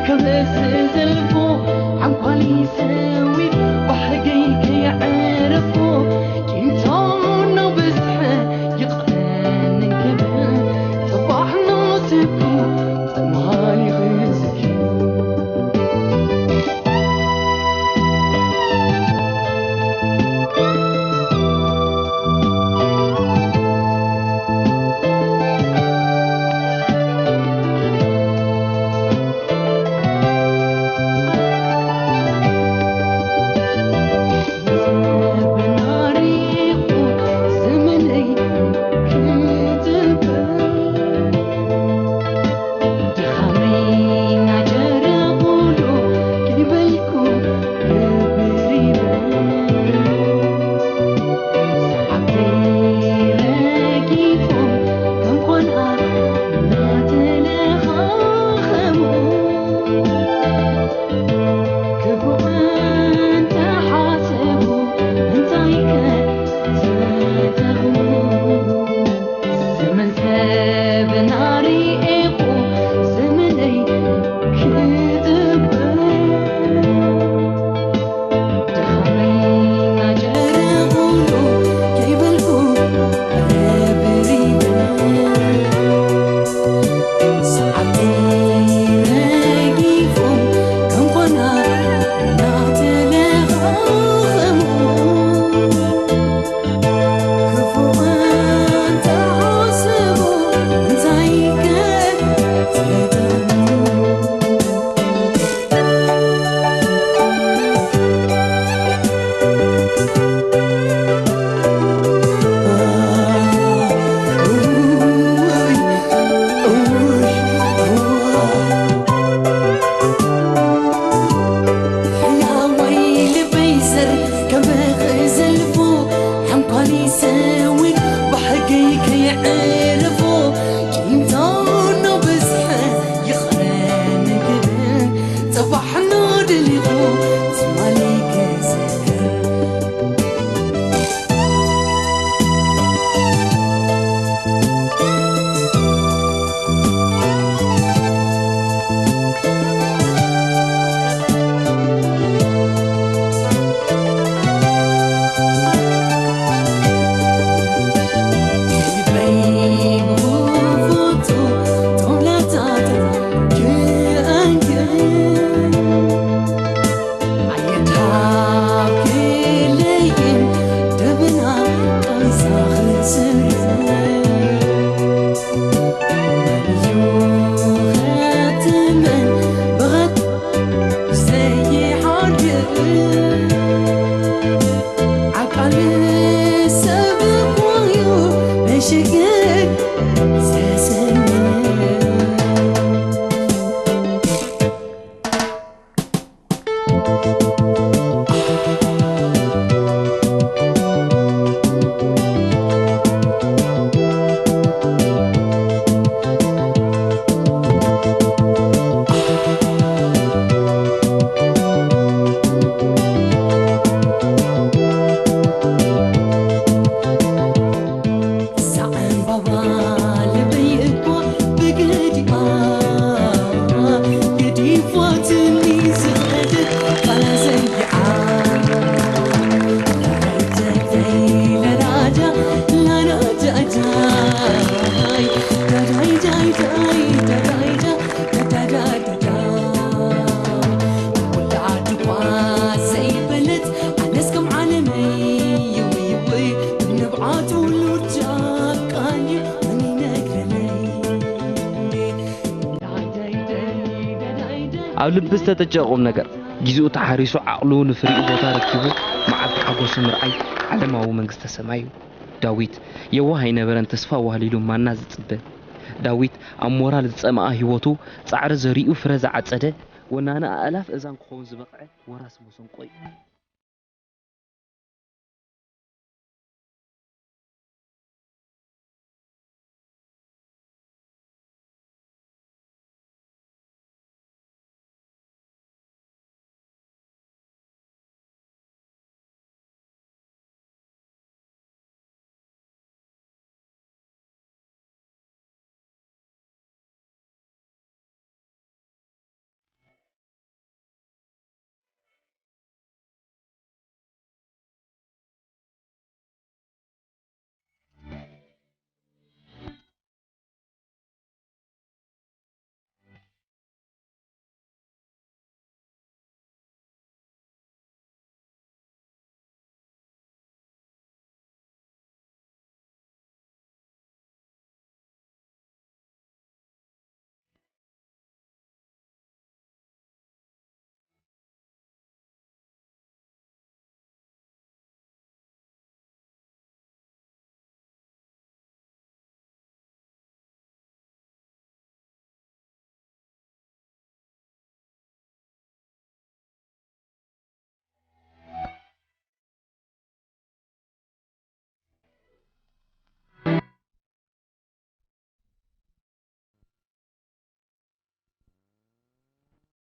ከመስ ዘልፎ ሓንኳሊ ሰዊት ባሕገይ ከይዕረፎ ቂምቶም ነው ብዝሐ ይቕረ ንንክብል ጽባሕ ናስብኩ ትማሊ ክዝኪ ኣብ ልቢ ዝተጠጨ ቁም ነገር። ግዜኡ ተሓሪሱ ዓቕሉ ንፍሪኡ ቦታ ረኪቡ መዓልቲ ሓጎሱ ምርኣይ ዓለማዊ መንግስተ ሰማይ እዩ። ዳዊት የዋህ ኣይነበረን ተስፋ ዋህሊሉ ማና ዝጽበ። ዳዊት ኣብ ሞራል ዝጸመኣ ህይወቱ ጻዕሪ ዘሪኡ ፍረ ዝዓጸደ ወናኒ ኣእላፍ እዛን ክኸውን ዝበቕዐ ወራሲ መሰንቆ እዩ።